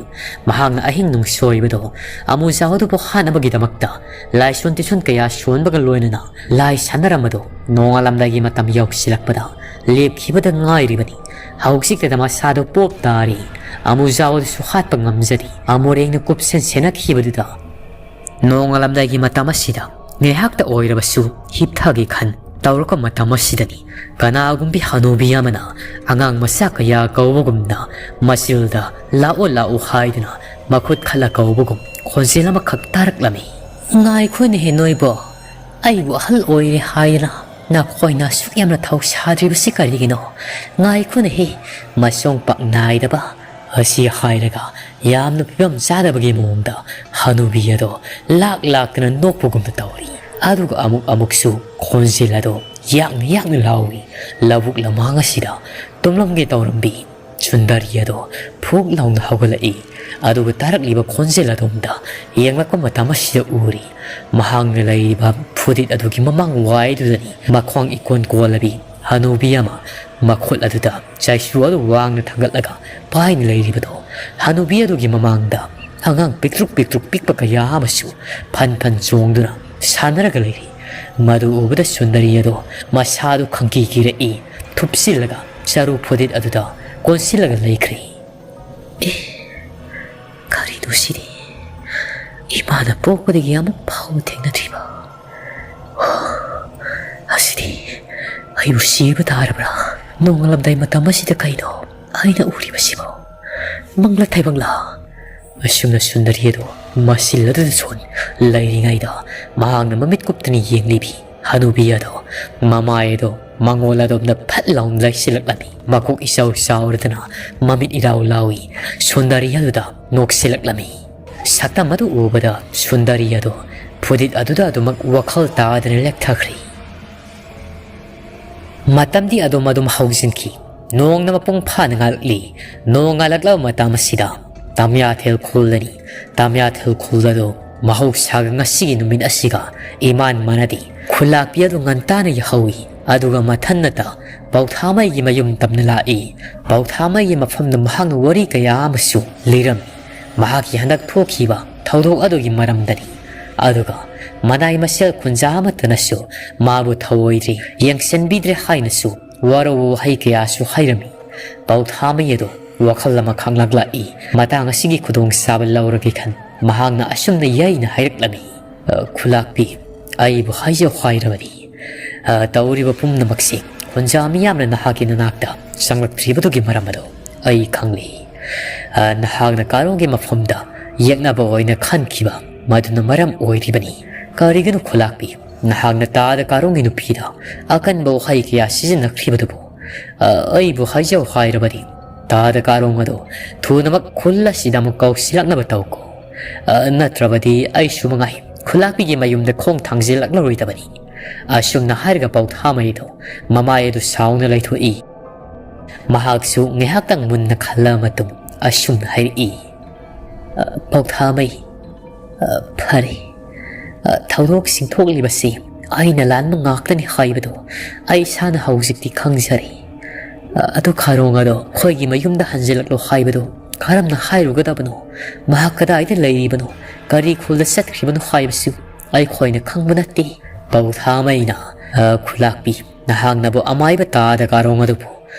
ꯃꯍꯥꯛꯅ ꯑꯍꯤꯡ ꯅꯨꯡꯁꯣꯏꯕꯗꯣ ꯑꯃꯨꯖꯥꯎ ꯑꯗꯨꯕꯨ ꯍꯥꯠꯅꯕꯒꯤꯗꯃꯛꯇ ꯂꯥꯏꯁꯣꯟ ꯇꯤꯁꯣꯟ ꯀꯌꯥ ꯁꯣꯟꯕꯒ ꯂꯣꯏꯅꯅ ꯂꯥꯏ ꯁꯥꯟꯅꯔꯝꯕꯗꯣ ꯅꯣꯡꯉꯥꯜꯂꯝꯗꯥꯏꯒꯤ ꯃꯇꯝ ꯌꯧꯁꯤꯜꯂꯛꯄꯗ ꯂꯦꯞꯈꯤꯕꯗ ꯉꯥꯏꯔꯤꯕꯅꯤ꯫ ꯍꯧꯖꯤꯛꯇꯗ ꯃꯁꯥꯗꯣ ꯄꯣꯞ ꯇꯥꯔꯤ꯫ ꯑꯃꯨꯖꯥꯎ ꯑꯗꯨꯁꯨ ꯍꯥꯠꯄ ꯉꯝꯖꯔꯤ꯫ ꯑꯃꯣꯔꯦꯡꯅ ꯀꯨꯞꯁꯦꯟ ꯁꯦꯟꯅꯈꯤꯕꯗꯨꯗ ꯅꯣꯡꯉꯥꯜꯂꯝꯗꯥꯏꯒꯤ ꯃꯇꯝ ꯑꯁꯤꯗ ꯉꯥꯏꯍꯥꯛꯇ ꯑꯣꯏꯔꯕꯁꯨ ꯍꯤꯞꯊꯒꯦ ꯈꯟ ꯇꯧꯔꯛꯄ ꯃꯇꯝ ꯑꯁꯤꯗꯅꯤ ꯀꯅꯥꯒꯨꯝꯕꯤ ꯍꯅꯨꯕꯤ ꯑꯃꯅ ꯑꯉꯥꯡ ꯃꯆꯥ ꯀꯌꯥ ꯀꯧꯕꯒꯨꯝꯅ ꯃꯆꯤꯜꯗ "ꯂꯥꯛꯑꯣ, ꯂꯥꯛꯑꯣ" ꯍꯥꯏꯗꯨꯅ ꯃꯈꯨꯠ ꯈꯜꯂ ꯀꯧꯕꯒꯨꯝ ꯈꯣꯟꯖꯦꯜ ꯑꯃꯈꯛ ꯇꯥꯔꯛꯂꯝꯃꯤ꯫ "ꯉꯥꯏꯈꯣꯅꯦꯍꯦ ꯅꯣꯏꯕꯣ, ꯑꯩꯕꯨ ꯑꯍꯜ ꯑꯣꯏꯔꯦ ꯍꯥꯏꯗꯅ ꯅꯈꯣꯏꯅ ꯑꯁꯨꯛ ꯌꯥꯝꯅ ꯊꯧ ꯁꯥꯗ꯭ꯔꯤꯕꯁꯤ ꯀꯔꯤꯒꯤꯅꯣ? ꯉꯥꯏꯈꯣꯅꯦꯍꯦ, ꯃꯁꯣꯡ ꯄꯥꯛ ꯅꯥꯏꯗꯕ ꯑꯁꯤ ꯍꯥꯏꯔꯒ ꯌꯥꯝꯅ ꯐꯤꯕꯝ ꯆꯥꯗꯕꯒꯤ ꯃꯑꯣꯡꯗ ꯍꯅꯨꯕꯤ ꯑꯗꯣ ꯂꯥꯛ ꯂꯥꯛꯇꯅ ꯅꯣꯛꯄꯒꯨꯝꯅ ꯇꯧꯔꯤ꯫ ꯑꯗꯨꯒ ꯑꯃꯨꯛ ꯑꯃꯨꯛꯁꯨ ꯈꯣꯟꯖꯦꯜ ꯑꯗꯣ ꯌꯥꯛꯅ ꯌꯥꯛꯅ ꯂꯥꯎꯏ꯫ ꯂꯧꯕꯨꯛ ꯂꯝꯍꯥꯡ ꯑꯁꯤꯗ ꯇꯨꯝꯂꯝꯒꯦ ꯇꯧꯔꯝꯕꯤ ꯁꯨꯟꯗꯔꯤ ꯑꯗꯣ ꯐꯨꯛ ꯂꯥꯎꯅ ꯍꯧꯒꯠꯂꯛꯏ꯫ ꯑꯗꯨꯒ ꯇꯥꯔꯛꯂꯤꯕ ꯈꯣꯟꯖꯦꯜ ꯑꯗꯣꯝꯗ ꯌꯦꯡꯂꯛꯄ ꯃꯇꯝ ꯑꯁꯤꯗ ꯎꯔꯤ꯫ ꯃꯍꯥꯛꯅ ꯂꯩꯔꯤꯕ ꯐꯨꯔꯤꯠ ꯑꯗꯨꯒꯤ ꯃꯃꯥꯡ ꯋꯥꯏꯗꯨꯗꯅꯤ ꯃꯈ꯭ꯋꯥꯡ ꯏꯀꯣꯟ ꯀꯣꯜꯂꯕꯤ ꯍꯅꯨꯕꯤ ꯑꯃ ꯃꯈꯨꯠ ꯑꯗꯨꯗ ꯆꯩꯁꯨ ꯑꯗꯨ ꯋꯥꯡꯅ ꯊꯥꯡꯒꯠꯂꯒ ꯄꯥꯏꯅ ꯂꯩꯔꯤꯕꯗꯣ꯫ ꯍꯅꯨꯕꯤ ꯑꯗꯨꯒꯤ ꯃꯃꯥꯡꯗ ꯑꯉꯥꯡ ꯄꯤꯛꯇ꯭ꯔꯨꯛ ꯄꯤꯛꯇ꯭ꯔꯨꯛ ꯄꯤꯛꯄ ꯀꯌꯥ ꯑꯃꯁꯨ ꯐꯟ ꯐꯟ ꯆꯣꯡꯗꯨꯅ ꯁꯥꯟꯅꯔꯒ ꯂꯩꯔꯤ꯫ ꯃꯗꯨ ꯎꯕꯗ ꯁꯨꯟꯗꯔꯤ ꯑꯗꯣ ꯃꯁꯥꯗꯨ ꯈꯪꯀꯤ ꯀꯤꯔꯛꯏ꯫ ꯊꯨꯞꯆꯤꯜꯂꯒ ꯆꯔꯨ ꯐꯨꯔꯤꯠ ꯑꯗꯨꯗ ꯀꯣꯟꯁꯤꯜꯂꯒ ꯂꯩꯈ꯭ꯔꯦ꯫ ꯑꯦ, ꯀꯔꯤꯅꯣ ꯁꯤꯗꯤ? ꯏꯃꯥꯅ ꯄꯣꯛꯄꯗꯒꯤ ꯑꯃꯨꯛ ꯐꯥꯎꯕ ꯊꯦꯡꯅꯗ꯭ꯔꯤꯕ꯫ ꯑꯁꯤꯗꯤ ꯑꯩꯕꯨ ꯁꯤꯕ ꯇꯥꯔꯕ꯭ꯔꯥ? ꯅꯣꯡꯉꯥꯜꯂꯝꯗꯥꯏ ꯃꯇꯝ ꯑꯁꯤꯗ ꯀꯩꯅꯣ ꯑꯩꯅ ꯎꯔꯤꯕꯁꯤꯕꯣ? ꯃꯪꯂ ꯊꯥꯏꯕꯪꯂ? ꯑꯁꯨꯝꯅ ꯁꯨꯟꯗꯔꯤ ꯑꯗꯣ ꯃꯁꯤꯜ ꯑꯗꯨꯗ ꯁꯣꯟ ꯂꯩꯔꯤꯉꯩꯗ ꯃꯍꯥꯛꯅ ꯃꯃꯤꯠ ꯀꯨꯞꯇꯅ ꯌꯦꯡꯂꯤꯕꯤ ꯍꯅꯨꯕꯤ ꯑꯗꯣ ꯃꯃꯥꯏ ꯑꯗꯣ ꯃꯉꯣꯜ ꯑꯗꯣꯝꯗ ꯐꯠ ꯂꯥꯎꯅ ꯂꯩꯁꯤꯜꯂꯛꯂꯝꯃꯤ꯫ ꯃꯀꯣꯛ ꯏꯆꯥꯎ ꯆꯥꯎꯔꯗꯅ ꯃꯃꯤꯠ ꯏꯔꯥꯎ ꯂꯥꯎꯏ꯫ ꯁꯨꯟꯗꯔꯤ ꯑꯗꯨꯗ ꯅꯣꯛꯁꯤꯜꯂꯛꯂꯝꯃꯤ꯫ ꯁꯛꯇꯝ ꯑꯗꯨ ꯎꯕꯗ ꯁꯨꯟꯗꯔꯤ ꯑꯗꯣ ꯐꯨꯔꯤꯠ ꯑꯗꯨꯗ ꯑꯗꯨꯃꯛ ꯋꯥꯈꯜ ꯇꯥꯗꯅ ꯂꯦꯛꯊꯈ꯭ꯔꯦ꯫ ꯃꯇꯝꯗꯤ ꯑꯗꯨꯝ ꯑꯗꯨꯝ ꯍꯧꯖꯤꯟꯈꯤ꯫ ꯅꯣꯡꯅ ꯃꯄꯨꯡ ꯐꯥꯅ ꯉꯥꯜꯂꯛꯂꯤ꯫ ꯅꯣꯡ ꯉꯥꯜꯂꯛꯂꯕ ꯃꯇꯝ ꯑꯁꯤꯗ ꯇꯥꯃꯤꯌꯥꯊꯦꯜ ꯈꯨꯜꯗꯅꯤ꯫ ꯇꯥꯃꯤꯌꯥꯊꯦꯜ ꯈꯨꯜ ꯑꯗꯨ ꯃꯍꯧꯁꯥꯒ ꯉꯁꯤꯒꯤ ꯅꯨꯃꯤꯠ ꯑꯁꯤꯒ ꯏꯃꯥꯟ ꯃꯥꯟꯅꯗꯦ꯫ ꯈꯨꯂꯥꯛꯄꯤ ꯑꯗꯨ ꯉꯟꯇꯥꯅ ꯌꯥꯍꯧꯏ, ꯑꯗꯨꯒ ꯃꯊꯟꯅꯇ ꯄꯥꯎꯊꯥꯃꯩꯒꯤ ꯃꯌꯨꯝ ꯇꯝꯅ ꯂꯥꯛꯏ꯫ ꯄꯥꯎꯊꯥꯃꯩꯒꯤ ꯃꯐꯝꯗ ꯃꯍꯥꯛꯅ ꯋꯥꯔꯤ ꯀꯌꯥ ꯑꯃꯁꯨ ꯂꯤꯔꯝꯃꯤ꯫ ꯃꯍꯥꯛꯀꯤ ꯍꯟꯗꯛ ꯊꯣꯛꯈꯤꯕ ꯊꯧꯗꯣꯛ ꯑꯗꯨꯒꯤ ꯃꯔꯝꯗꯅꯤ꯫ ꯑꯗꯨꯒ ꯃꯅꯥꯏ ꯃꯁꯦꯜ ꯈꯨꯟꯖꯥ ꯑꯃꯠꯇꯅꯁꯨ ꯃꯥꯕꯨ ꯊꯧꯑꯣꯏꯗ꯭ꯔꯦ, ꯌꯦꯡꯁꯤꯟꯕꯤꯗ꯭ꯔꯦ ꯍꯥꯏꯅꯁꯨ ꯋꯥꯔꯧꯕ ꯋꯥꯍꯩ ꯀꯌꯥꯁꯨ ꯍꯥꯏꯔꯝꯃꯤ꯫ ꯄꯥꯎꯊꯥꯃꯩ ꯑꯗꯨ ꯋꯥꯈꯜ ꯑꯃ ꯈꯪꯂꯛꯂꯛꯏ꯫ ꯃꯇꯥꯡ ꯑꯁꯤꯒꯤ ꯈꯨꯗꯣꯡꯆꯥꯕ ꯂꯧꯔꯒꯦ ꯈꯟ ꯃꯍꯥꯛꯅ ꯑꯁꯨꯝꯅ ꯌꯥꯏꯅ ꯍꯥꯏꯔꯛꯂꯝꯃꯤ꯫ "ꯑ, ꯈꯨꯂꯥꯛꯄꯤ, ꯑꯩꯕꯨ ꯍꯥꯏꯖꯧ ꯍꯥꯏꯔꯕꯗꯤ, ꯑ, ꯇꯧꯔꯤꯕ ꯄꯨꯝꯅꯃꯛꯁꯤ ꯈꯨꯟꯖꯥ ꯃꯤꯌꯥꯝꯅ ꯅꯍꯥꯛꯀꯤ ꯅꯅꯥꯛꯇ ꯆꯪꯂꯛꯇ꯭ꯔꯤꯕꯗꯨꯒꯤ ꯃꯔꯝ ꯑꯗꯨ ꯑꯩ ꯈꯪꯂꯤ꯫ ꯑ, ꯅꯍꯥꯛꯅ ꯀꯥꯔꯣꯡꯒꯤ ꯃꯐꯝꯗ ꯌꯦꯛꯅꯕ ꯑꯣꯏꯅ ꯈꯟꯈꯤꯕ ꯃꯗꯨꯅ ꯃꯔꯝ ꯑꯣꯏꯔꯤꯕꯅꯤ꯫ ꯀꯔꯤꯒꯤꯅꯣ ꯈꯨꯂꯥꯛꯄꯤ, ꯅꯍꯥꯛꯅ ꯇꯥꯗ ꯀꯥꯔꯣꯡꯒꯤ ꯅꯨꯄꯤꯗ ꯑꯀꯟꯕ ꯋꯥꯍꯩ ꯀꯌꯥ ꯁꯤꯖꯤꯟꯅꯈ꯭ꯔꯤꯕꯗꯨꯕꯨ?" "ꯑ, ꯑꯩꯕꯨ ꯍꯥꯏꯖꯧ ꯍꯥꯏꯔꯕꯗꯤ, "ꯇꯥꯗ ꯀꯥꯔꯣꯡ ꯑꯗꯣ, ꯊꯨꯅꯃꯛ ꯈꯨꯜ ꯑꯁꯤꯗ ꯑꯃꯨꯛ ꯀꯧꯁꯤꯜꯂꯛꯅꯕ ꯇꯧꯀꯣ꯫ ꯑ, ꯅꯠꯇ꯭ꯔꯕꯗꯤ ꯑꯩꯁꯨ ꯃꯉꯥꯏ ꯈꯨꯜꯂꯥꯛꯄꯤꯒꯤ ꯃꯌꯨꯝꯗ ꯈꯣꯡ ꯊꯥꯡꯖꯤꯜꯂꯛꯂꯔꯣꯏꯗꯕꯅꯤ"꯫ ꯑꯁꯨꯝꯅ ꯍꯥꯏꯔꯒ ꯄꯧꯊꯥꯃꯩꯗꯣ ꯃꯃꯥꯏ ꯑꯗꯨ ꯁꯥꯎꯅ ꯂꯩꯊꯣꯛꯏ꯫ ꯃꯍꯥꯛꯁꯨ ꯉꯥꯏꯍꯥꯛꯇꯪ ꯃꯨꯟꯅ ꯈꯜꯂ ꯃꯇꯨꯡ ꯑꯁꯨꯝꯅ ꯍꯥꯏꯔꯛꯏ, "ꯑ, ꯄꯧꯊꯥꯃꯩ, ꯑ, ꯐꯔꯦ꯫ ꯑ, ꯊꯧꯗꯣꯛꯁꯤꯡ ꯊꯣꯛꯂꯤꯕꯁꯤ ꯑꯩꯅ ꯂꯥꯟꯕ ꯉꯥꯛꯇꯅꯤ ꯍꯥꯏꯕꯗꯨ ꯑꯩ ꯏꯁꯥꯅ ꯍꯧꯖꯤꯛꯇꯤ ꯈꯪꯖꯔꯦ꯫ ꯑ, ꯑꯗꯨ ꯀꯥꯔꯣꯡ ꯑꯗꯣ ꯑꯩꯈꯣꯏꯒꯤ ꯃꯌꯨꯝꯗ ꯍꯟꯖꯤꯜꯂꯛꯂꯣ ꯍꯥꯏꯕꯗꯨ ꯀꯔꯝꯅ ꯍꯥꯏꯔꯨꯒꯗꯕꯅꯣ? ꯃꯍꯥꯛ ꯀꯗꯥꯏꯗ ꯂꯩꯔꯤꯕꯅꯣ? ꯀꯔꯤ ꯈꯨꯜꯗ ꯆꯠꯈ꯭ꯔꯤꯕꯅꯣ ꯍꯥꯏꯕꯁꯨ ꯑꯩꯈꯣꯏꯅ ꯈꯪꯕ ꯅꯠꯇꯦ"꯫ ꯄꯧꯊꯥꯃꯩꯅ, ꯑ, "ꯈꯨꯜꯂꯥꯛꯄꯤ, ꯅꯍꯥꯛꯅꯕꯨ ꯑꯃꯥꯏꯕ ꯇꯥꯗ ꯀꯥꯔꯣꯡ ꯑꯗꯨꯕꯨ,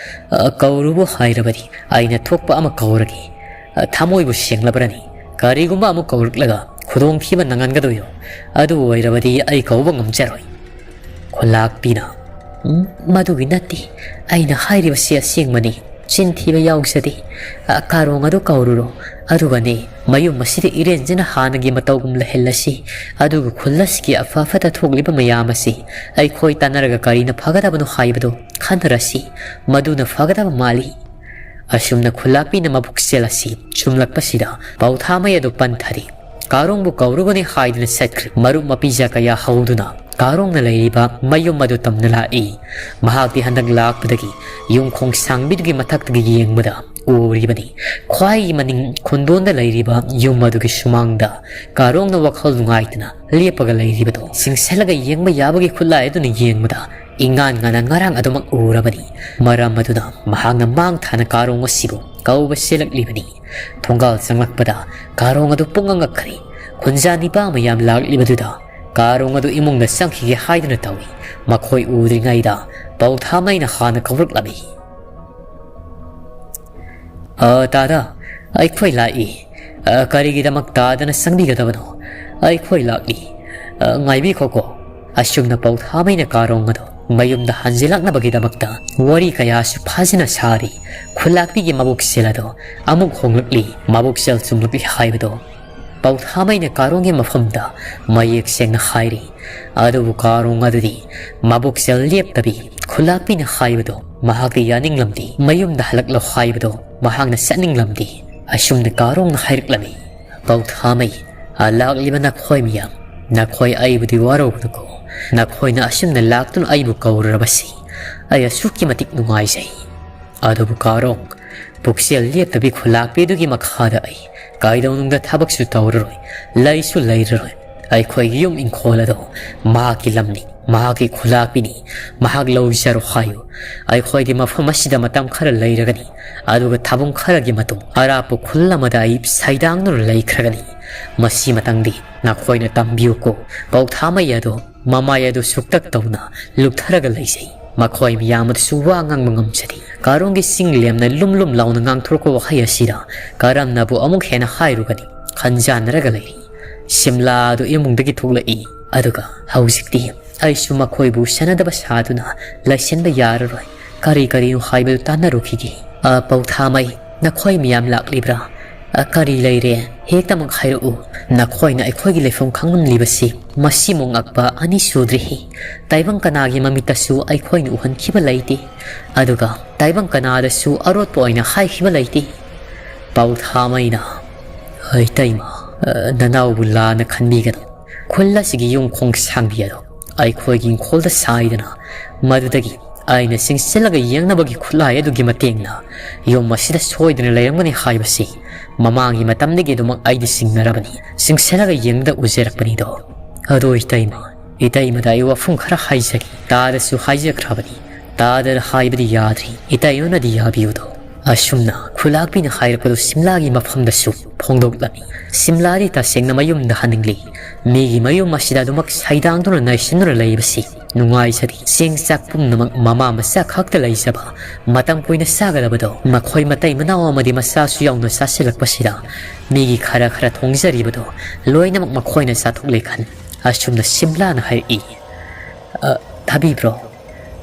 ꯑ, ꯀꯧꯔꯨꯕꯨ ꯍꯥꯏꯔꯕꯗꯤ ꯑꯩꯅ ꯊꯣꯛꯄ ꯑꯃ ꯀꯧꯔꯒꯦ꯫ ꯑ, ꯊꯃꯣꯏꯕꯨ ꯁꯦꯡꯂꯕ꯭ꯔꯅꯤ? ꯀꯔꯤꯒꯨꯝꯕ ꯑꯃꯨꯛ ꯀꯧꯔꯛꯂꯒ ꯈꯨꯗꯣꯡꯊꯤꯕ ꯅꯪꯍꯟꯒꯗꯣꯏꯔꯣ? ꯑꯗꯨ ꯑꯣꯏꯔꯕꯗꯤ ꯑꯩ ꯀꯧꯕ ꯉꯝꯖꯔꯣꯏ"꯫ ꯈꯨꯜꯂꯥꯛꯄꯤꯅ, "ꯎꯝ, ꯃꯗꯨꯒꯤ ꯅꯠꯇꯦ꯫ ꯑꯩꯅ ꯍꯥꯏꯔꯤꯕꯁꯤ ꯑꯁꯦꯡꯕꯅꯤ꯫ ꯆꯤꯟ ꯊꯤꯕ ꯌꯥꯎꯖꯗꯦ꯫ ꯑ, ꯀꯥꯔꯣꯡ ꯑꯗꯨ ꯀꯧꯔꯨꯔꯣ꯫ ꯑꯗꯨꯒꯅꯦ, ꯃꯌꯨꯝ ꯑꯁꯤꯗ ꯏꯔꯦꯟꯖꯅ ꯍꯥꯟꯅꯒꯤ ꯃꯇꯧꯒꯨꯝ ꯂꯩꯍꯜꯂꯁꯤ꯫ ꯑꯗꯨꯒ ꯈꯨꯜ ꯑꯁꯤꯒꯤ ꯑꯐ ꯐꯠꯇ ꯊꯣꯛꯂꯤꯕ ꯃꯌꯥꯝ ꯑꯁꯤ ꯑꯩꯈꯣꯏ ꯇꯥꯟꯅꯔꯒ ꯀꯔꯤꯅ ꯐꯒꯗꯕꯅꯣ ꯍꯥꯏꯕꯗꯨ ꯈꯟꯅꯔꯁꯤ꯫ ꯃꯗꯨꯅ ꯐꯒꯗꯕ ꯃꯥꯜꯂꯤ"꯫ ꯑꯁꯨꯝꯅ ꯈꯨꯜꯂꯥꯛꯄꯤꯅ ꯃꯕꯨꯛꯆꯦꯜ ꯑꯁꯤ ꯆꯨꯝꯂꯛꯄꯁꯤꯗ ꯄꯧꯊꯥꯃꯩ ꯑꯗꯨ ꯄꯟꯊꯔꯤ꯫ ꯀꯥꯔꯣꯡꯕꯨ ꯀꯧꯔꯨꯒꯅꯤ ꯍꯥꯏꯗꯨꯅ ꯆꯠꯈ꯭ꯔꯤ꯫ ꯃꯔꯨꯞ ꯃꯄꯤꯖ ꯀꯌꯥ ꯍꯧꯗꯨꯅ ꯀꯥꯔꯣꯡꯅ ꯂꯩꯔꯤꯕ ꯃꯌꯨꯝ ꯑꯗꯨ ꯇꯝꯅ ꯂꯥꯛꯏ꯫ ꯃꯍꯥꯛꯇꯤ ꯍꯟꯗꯛ ꯂꯥꯛꯄꯗꯒꯤ ꯌꯨꯝ ꯈꯣꯡꯁꯥꯡꯕꯤꯗꯨꯒꯤ ꯃꯊꯛꯇꯒꯤ ꯌꯦꯡꯕꯗ ꯎꯔꯤꯕꯅꯤ꯫ ꯈ꯭ꯋꯥꯏꯒꯤ ꯃꯅꯤꯡ ꯈꯨꯟꯗꯣꯟꯗ ꯂꯩꯔꯤꯕ ꯌꯨꯝ ꯑꯗꯨꯒꯤ ꯁꯨꯃꯥꯡꯗ ꯀꯥꯔꯣꯡꯅ ꯋꯥꯈꯜ ꯅꯨꯡꯉꯥꯏꯇꯅ ꯂꯦꯞꯄꯒ ꯂꯩꯔꯤꯕꯗꯣ ꯆꯤꯡꯁꯤꯜꯂꯒ ꯌꯦꯡꯕ ꯌꯥꯕꯒꯤ ꯈꯨꯠꯂꯥꯏ ꯑꯗꯨꯅ ꯌꯦꯡꯕꯗ ꯏꯉꯥꯟ ꯉꯥꯟꯅ ꯉꯔꯥꯡ ꯑꯗꯨꯃꯛ ꯎꯔꯕꯅꯤ꯫ ꯃꯔꯝ ꯑꯗꯨꯅ ꯃꯍꯥꯛꯅ ꯃꯥꯡ ꯊꯥꯅ ꯀꯥꯔꯣꯡ ꯑꯁꯤꯕꯨ ꯀꯧꯕ ꯆꯦꯜꯂꯛꯂꯤꯕꯅꯤ꯫ ꯊꯣꯡꯒꯥꯜ ꯆꯪꯂꯛꯄꯗ ꯀꯥꯔꯣꯡ ꯑꯗꯨ ꯄꯨꯡꯉꯛ ꯉꯛꯈ꯭ꯔꯦ꯫ ꯈꯨꯟꯖꯥ ꯅꯤꯄꯥ ꯃꯌꯥꯝ ꯂꯥꯛꯂꯤꯕꯗꯨꯗ ꯀꯥꯔꯣꯡ ꯑꯗꯨ ꯏꯃꯨꯡꯗ ꯆꯪꯈꯤꯒꯦ ꯍꯥꯏꯗꯨꯅ ꯇꯧꯏ꯫ ꯃꯈꯣꯏ ꯎꯗ꯭ꯔꯤꯉꯩꯗ ꯄꯧꯊꯥꯃꯩꯅ ꯍꯥꯟꯅ ꯀꯧꯔꯛꯂꯝꯃꯤ꯫ "ꯑ, ꯇꯥꯗ, ꯑꯩꯈꯣꯏ ꯂꯥꯛꯏ꯫ ꯑ, ꯀꯔꯤꯒꯤꯗꯃꯛ ꯇꯥꯗꯅ ꯆꯪꯕꯤꯒꯗꯕꯅꯣ? ꯑꯩꯈꯣꯏ ꯂꯥꯛꯂꯤ꯫ ꯑ, ꯉꯥꯏꯕꯤꯈꯣꯀꯣ"꯫ ꯑꯁꯨꯝꯅ ꯄꯧꯊꯥꯃꯩꯅ ꯀꯥꯔꯣꯡ ꯑꯗꯨ ꯃꯌꯨꯝꯗ ꯍꯟꯖꯤꯜꯂꯛꯅꯕꯒꯤꯗꯃꯛꯇ ꯋꯥꯔꯤ ꯀꯌꯥꯁꯨ ꯐꯖꯅ ꯁꯥꯔꯤ꯫ ꯈꯨꯜꯂꯥꯛꯄꯤꯒꯤ ꯃꯕꯨꯛꯆꯦꯜ ꯑꯗꯣ ꯑꯃꯨꯛ ꯍꯣꯡꯂꯛꯂꯤ, ꯃꯕꯨꯛꯆꯦꯜ ꯆꯨꯝꯂꯛꯂꯤ ꯍꯥꯏꯕꯗꯣ ꯄꯧꯊꯥꯃꯩꯅ ꯀꯥꯔꯣꯡꯒꯤ ꯃꯐꯝꯗ ꯃꯌꯦꯛ ꯁꯦꯡꯅ ꯍꯥꯏꯔꯤ꯫ ꯑꯗꯨꯕꯨ ꯀꯥꯔꯣꯡ ꯑꯗꯨꯗꯤ ꯃꯕꯨꯛꯆꯦꯜ ꯂꯦꯞꯇꯕꯤ ꯈꯨꯜꯂꯥꯛꯄꯤꯅ ꯍꯥꯏꯕꯗꯣ ꯃꯍꯥꯛꯇꯤ ꯌꯥꯅꯤꯡꯂꯝꯗꯦ꯫ ꯃꯌꯨꯝꯗ ꯍꯜꯂꯛꯂꯣ ꯍꯥꯏꯕꯗꯣ ꯃꯍꯥꯛꯅ ꯆꯠꯅꯤꯡꯂꯝꯗꯦ꯫ ꯑꯁꯨꯝꯅ ꯀꯥꯔꯣꯡꯅ ꯍꯥꯏꯔꯛꯂꯝꯃꯤ, "ꯄꯧꯊꯥꯃꯩ, ꯑ, ꯂꯥꯛꯂꯤꯕ ꯅꯈꯣꯏ ꯃꯤꯌꯥꯝ, ꯅꯈꯣꯏ ꯑꯩꯕꯨꯗꯤ ꯋꯥꯔꯧꯒꯅꯨꯀꯣ꯫ ꯅꯈꯣꯏꯅ ꯑꯁꯨꯝꯅ ꯂꯥꯛꯇꯨꯅ ꯑꯩꯕꯨ ꯀꯧꯔꯨꯔꯕꯁꯤ ꯑꯩ ꯑꯁꯨꯛꯀꯤ ꯃꯇꯤꯛ ꯅꯨꯡꯉꯥꯏꯖꯩ꯫ ꯑꯗꯨꯕꯨ ꯀꯥꯔꯣꯡ, ꯄꯨꯛꯆꯦꯜ ꯂꯦꯞꯇꯕꯤ ꯈꯨꯂꯥꯛꯄꯤꯗꯨꯒꯤ ꯃꯈꯥꯗ ꯑꯩ ꯀꯩꯗꯧꯅꯨꯡꯗ ꯊꯕꯛꯁꯨ ꯇꯧꯔꯔꯣꯏ, ꯂꯩꯁꯨ ꯂꯩꯔꯔꯣꯏ꯫ ꯑꯩꯈꯣꯏꯒꯤ ꯌꯨꯝ ꯏꯪꯈꯣꯜ ꯑꯗꯣ ꯃꯍꯥꯛꯀꯤ ꯂꯝꯅꯤ, ꯃꯍꯥꯛꯀꯤ ꯈꯨꯂꯥꯛꯄꯤꯅꯤ, ꯃꯍꯥꯛ ꯂꯧꯖꯔꯣ ꯍꯥꯏꯌꯨ꯫ ꯑꯩꯈꯣꯏꯗꯤ ꯃꯐꯝ ꯑꯁꯤꯗ ꯃꯇꯝ ꯈꯔ ꯂꯩꯔꯒꯅꯤ, ꯑꯗꯨꯒ ꯊꯥꯕꯨꯡ ꯈꯔꯒꯤ ꯃꯇꯨꯡ ꯑꯔꯥꯞꯄ ꯈꯨꯜ ꯑꯃꯗ ꯑꯩ ꯁꯩꯗꯥꯡꯗꯨꯅ ꯂꯩꯈ꯭ꯔꯒꯅꯤ꯫ ꯃꯁꯤ ꯃꯇꯪꯗꯤ ꯅꯈꯣꯏꯅ ꯇꯝꯕꯤꯌꯨꯀꯣ, ꯄꯧꯊꯥꯃꯩ ꯑꯗꯣ ꯃꯃꯥꯏ ꯑꯗꯨ ꯁꯨꯛꯇꯛ ꯇꯧꯅ ꯂꯨꯞꯊꯔꯒ ꯂꯩꯖꯩ꯫ ꯃꯈꯣꯏ ꯃꯤꯌꯥꯝ ꯑꯗꯨꯁꯨ ꯋꯥ ꯉꯥꯡꯕ ꯉꯝꯖꯗꯦ꯫ ꯀꯥꯔꯣꯡꯒꯤ ꯆꯤꯡ ꯂꯦꯝꯅ ꯂꯨꯝ ꯂꯨꯝ ꯂꯥꯎꯅ ꯉꯥꯡꯊꯣꯔꯛꯄ ꯋꯥꯍꯩ ꯑꯁꯤꯗ ꯀꯔꯝꯅꯕꯨ ꯑꯃꯨꯛ ꯍꯦꯟꯅ ꯍꯥꯏꯔꯨꯒꯅꯤ ꯈꯟꯖꯥꯟꯅꯔꯒ ꯂꯩꯔꯤ꯫ ꯁꯤꯝꯂꯥ ꯑꯗꯨ ꯏꯃꯨꯡꯗꯒꯤ ꯊꯣꯛꯂꯛꯏ꯫ ꯑꯗꯨꯒ ꯍꯧꯖꯤꯛꯇꯤ ꯑꯩꯁꯨ ꯃꯈꯣꯏꯕꯨ ꯁꯦꯟꯅꯗꯕ ꯁꯥꯗꯨꯅ ꯂꯩꯁꯤꯟꯕ ꯌꯥꯔꯔꯣꯏ꯫ ꯀꯔꯤ ꯀꯔꯤꯅꯣ ꯍꯥꯏꯕꯗꯨ ꯇꯥꯟꯅꯔꯨꯈꯤꯒꯦ꯫ "ꯑ, ꯄꯧꯊꯥꯃꯩ, ꯅꯈꯣꯏ ꯃꯤꯌꯥꯝ ꯂꯥꯛꯂꯤꯕ꯭ꯔꯥ? ꯑ, ꯀꯔꯤ ꯂꯩꯔꯦ? ꯍꯦꯛꯇꯃꯛ ꯍꯥꯏꯔꯛꯎ꯫ ꯅꯈꯣꯏꯅ ꯑꯩꯈꯣꯏꯒꯤ ꯂꯩꯐꯝ ꯈꯪꯂꯝꯂꯤꯕꯁꯤ ꯃꯁꯤꯃꯨꯛ ꯉꯛꯄ ꯑꯅꯤ ꯁꯨꯗ꯭ꯔꯤ꯫ ꯇꯥꯏꯕꯪ ꯀꯅꯥꯒꯤ ꯃꯃꯤꯠꯇꯁꯨ ꯑꯩꯈꯣꯏꯅ ꯎꯍꯟꯈꯤꯕ ꯂꯩꯇꯦ꯫ ꯑꯗꯨꯒ ꯇꯥꯏꯕꯪ ꯀꯅꯥꯗꯁꯨ ꯑꯔꯣꯠꯄ ꯑꯣꯏꯅ ꯍꯥꯏꯈꯤꯕ ꯂꯩꯇꯦ꯫" ꯄꯧꯊꯥꯃꯩꯅ, "ꯏꯇꯩꯃ, ꯑ, ꯅꯅꯥꯎꯕꯨ ꯂꯥꯟꯅ ꯈꯟꯕꯤꯒꯅꯨ꯫ ꯈꯨꯜ ꯑꯁꯤꯒꯤ ꯌꯨꯝ ꯈꯣꯡ ꯁꯥꯡꯕꯤ ꯑꯗꯣ ꯑꯩꯈꯣꯏꯒꯤ ꯏꯪꯈꯣꯜꯗ ꯁꯥꯏꯗꯅ, ꯃꯗꯨꯗꯒꯤ ꯑꯩꯅ ꯆꯤꯡꯁꯤꯜꯂꯒ ꯌꯦꯡꯅꯕꯒꯤ ꯈꯨꯠꯂꯥꯏ ꯑꯗꯨꯒꯤ ꯃꯇꯦꯡꯅ ꯌꯨꯝ ꯑꯁꯤꯗ ꯁꯣꯏꯗꯅ ꯂꯩꯔꯝꯒꯅꯤ ꯍꯥꯏꯕꯁꯤ ꯃꯃꯥꯡꯒꯤ ꯃꯇꯝꯗꯒꯤ ꯑꯗꯨꯃꯛ ꯑꯩꯗꯤ ꯆꯤꯡꯅꯔꯕꯅꯤ, ꯆꯤꯡꯁꯤꯜꯂꯒ ꯌꯦꯡꯕꯗ ꯎꯖꯔꯛꯄꯅꯤꯗꯣ꯫ ꯑꯗꯣ ꯏꯇꯩꯃ, ꯏꯇꯩꯃꯗ ꯑꯩ ꯋꯥꯐꯝ ꯈꯔ ꯍꯥꯏꯖꯒꯦ꯫ ꯇꯥꯗꯁꯨ ꯍꯥꯏꯖꯈ꯭ꯔꯕꯅꯤ, ꯇꯥꯗ ꯍꯥꯏꯕꯗꯤ ꯌꯥꯗ꯭ꯔꯤ, ꯏꯇꯩꯃꯅꯗꯤ ꯌꯥꯕꯤꯌꯨꯗꯣ꯫" ꯑꯁꯨꯝꯅ ꯈꯨꯂꯥꯛꯄꯤꯅ ꯍꯥꯏꯔꯛꯄꯗꯨ ꯁꯤꯝꯂꯥꯒꯤ ꯃꯐꯝꯗꯁꯨ ꯐꯣꯡꯗꯣꯛꯂꯝꯃꯤ꯫ ꯁꯤꯝꯂꯥꯗꯤ ꯇꯁꯦꯡꯅ ꯃꯌꯨꯝꯗ ꯍꯟꯅꯤꯡꯂꯤ꯫ ꯃꯤꯒꯤ ꯃꯌꯨꯝ ꯑꯁꯤꯗ ꯑꯗꯨꯃꯛ ꯁꯩꯗꯥꯡꯗꯨꯅ ꯅꯩꯁꯤꯟꯗꯨꯅ ꯂꯩꯕꯁꯤ ꯅꯨꯡꯉꯥꯏꯖꯗꯦ꯫ ꯆꯦꯡ ꯆꯥꯛ ꯄꯨꯝꯅꯃꯛ ꯃꯃꯥ ꯃꯆꯥ ꯈꯛꯇ ꯂꯩꯖꯕ, ꯃꯇꯝ ꯀꯨꯏꯅ ꯆꯥꯒꯗꯕꯗꯣ ꯃꯈꯣꯏ ꯃꯇꯩ ꯃꯅꯥꯎ ꯑꯃꯗꯤ ꯃꯆꯥꯁꯨ ꯌꯥꯎꯅ ꯆꯥꯁꯤꯜꯂꯛꯄꯁꯤꯗ ꯃꯤꯒꯤ ꯈꯔ ꯈꯔ ꯊꯣꯡꯖꯔꯤꯕꯗꯣ ꯂꯣꯏꯅꯃꯛ ꯃꯈꯣꯏꯅ ꯆꯥꯊꯣꯛꯂꯦ ꯈꯟ꯫ ꯑꯁꯨꯝꯅ ꯁꯤꯝꯂꯥꯅ ꯍꯥꯏꯔꯛꯏ꯫ "ꯑ, ꯊꯥꯕꯤꯕ꯭ꯔꯣ?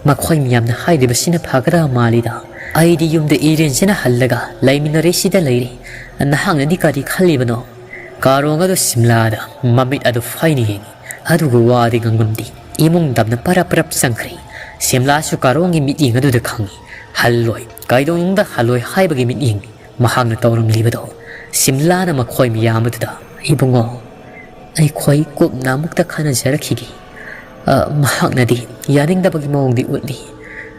ꯃꯈꯣꯏ ꯃꯤꯌꯥꯝꯅ ꯍꯥꯏꯔꯤꯕꯁꯤꯅ ꯐꯒꯗꯕ ꯃꯥꯜꯂꯤꯗ꯫ ꯑꯩꯗꯤ ꯌꯨꯝꯗ ꯏꯔꯦꯟꯖꯅ ꯍꯜꯂꯒ ꯂꯩꯃꯤꯟꯅꯔꯦ, ꯁꯤꯗ ꯂꯩꯔꯦ꯫ ꯅꯍꯥꯛꯅꯗꯤ ꯀꯔꯤ ꯈꯜꯂꯤꯕꯅꯣ?" ꯀꯥꯔꯣꯡ ꯑꯗꯨ ꯁꯤꯝꯂꯥꯗ ꯃꯃꯤꯠ ꯑꯗꯨ ꯐꯩꯅ ꯌꯦꯡꯉꯤ꯫ ꯑꯗꯨꯒ ꯋꯥꯗꯤ ꯉꯥꯡꯂꯝꯗꯦ꯫ ꯏꯃꯨꯡ ꯇꯝꯅ ꯄꯔꯞ ꯄꯔꯞ ꯆꯪꯈ꯭ꯔꯦ꯫ ꯁꯤꯝꯂꯥꯁꯨ ꯀꯥꯔꯣꯡꯒꯤ ꯃꯤꯠꯌꯦꯡ ꯑꯗꯨꯗ ꯈꯪꯏ꯫ ꯍꯜꯂꯣꯏ, ꯀꯩꯗꯧꯅꯨꯡꯗ ꯍꯜꯂꯣꯏ ꯍꯥꯏꯕꯒꯤ ꯃꯤꯠꯌꯦꯡꯅꯤ ꯃꯍꯥꯛꯅ ꯇꯧꯔꯝꯂꯤꯕꯗꯣ꯫ ꯁꯤꯝꯂꯥꯅ ꯃꯈꯣꯏ ꯃꯌꯥꯝ ꯑꯗꯨꯗ, "ꯏꯕꯨꯡꯉꯣ, ꯑꯩꯈꯣꯏ ꯀꯨꯞꯅ ꯑꯃꯨꯛꯇ ꯈꯟꯅꯖꯔꯛꯈꯤꯒꯦ꯫ ꯑ, ꯃꯍꯥꯛꯅꯗꯤ ꯌꯥꯅꯤꯡꯗꯕꯒꯤ ꯃꯑꯣꯡꯗꯤ ꯎꯠꯂꯤ꯫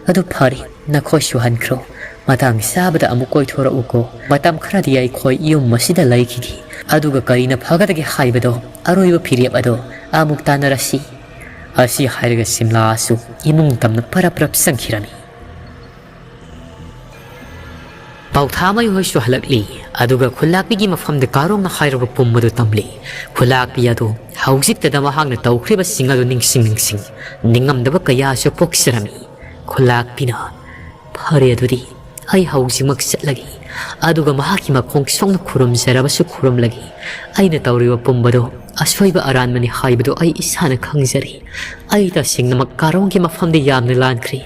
ꯑꯗꯨ ꯐꯔꯦ, ꯅꯈꯣꯏꯁꯨ ꯍꯟꯈ꯭ꯔꯣ꯫ ꯃꯇꯥꯡ ꯆꯥꯕꯗ ꯑꯃꯨꯛ ꯀꯣꯏꯊꯣꯔꯛꯎꯀꯣ꯫ ꯃꯇꯝ ꯈꯔꯗꯤ ꯑꯩꯈꯣꯏ ꯌꯨꯝ ꯑꯁꯤꯗ ꯂꯩꯈꯤꯒꯦ꯫ ꯑꯗꯨꯒ ꯀꯔꯤꯅ ꯐꯒꯗꯒꯦ ꯍꯥꯏꯕꯗꯣ, ꯑꯔꯣꯏꯕ ꯐꯤꯔꯦꯞ ꯑꯗꯣ ꯑꯃꯨꯛ ꯇꯥꯟꯅꯔꯁꯤ"꯫ ꯑꯁꯤ ꯍꯥꯏꯔꯒ ꯁꯤꯝꯂꯥꯁꯨ ꯏꯃꯨꯡ ꯇꯝꯅ ꯄꯔꯞ ꯄꯔꯞ ꯆꯪꯈꯤꯔꯝꯃꯤ꯫ ꯄꯥꯎꯊꯥꯃꯩ ꯍꯣꯏꯁꯨ ꯍꯜꯂꯛꯂꯤ꯫ ꯑꯗꯨꯒ ꯈꯨꯜꯂꯥꯛꯄꯤꯒꯤ ꯃꯐꯝꯗ ꯀꯥꯔꯣꯡꯅ ꯍꯥꯏꯔꯕ ꯄꯨꯝꯕꯗꯨ ꯇꯝꯂꯤ꯫ ꯈꯨꯜꯂꯥꯛꯄꯤ ꯑꯗꯨ ꯍꯧꯖꯤꯛꯇꯗ ꯃꯍꯥꯛꯅ ꯇꯧꯈ꯭ꯔꯤꯕꯁꯤꯡ ꯑꯗꯨ ꯅꯤꯡꯁꯤꯡ ꯅꯤꯡꯁꯤꯡ ꯅꯤꯡꯉꯝꯗꯕ ꯀꯌꯥꯁꯨ ꯄꯣꯛꯆꯔꯝꯃꯤ꯫ ꯈꯨꯜꯂꯥꯛꯄꯤꯅ, "ꯐꯔꯦ, ꯑꯗꯨꯗꯤ ꯑꯩ ꯍꯧꯖꯤꯛꯃꯛ ꯆꯠꯂꯒꯦ"꯫ ꯑꯗꯨꯒ ꯃꯍꯥꯛꯀꯤ ꯃꯈꯣꯡ ꯁꯣꯛꯅ ꯈꯨꯔꯨꯝꯖꯔꯕꯁꯨ ꯈꯨꯔꯨꯝꯂꯒꯦ꯫ ꯑꯩꯅ ꯇꯧꯔꯤꯕ ꯄꯨꯝꯕꯗꯣ ꯑꯁꯣꯏꯕ ꯑꯔꯥꯟꯕꯅꯤ ꯍꯥꯏꯕꯗꯨ ꯑꯩ ꯏꯁꯥꯅ ꯈꯪꯖꯔꯤ꯫ ꯑꯩ ꯇꯁꯦꯡꯅꯃꯛ ꯀꯥꯔꯣꯡꯒꯤ ꯃꯐꯝꯗ ꯌꯥꯝꯅ ꯂꯥꯟꯈ꯭ꯔꯦ꯫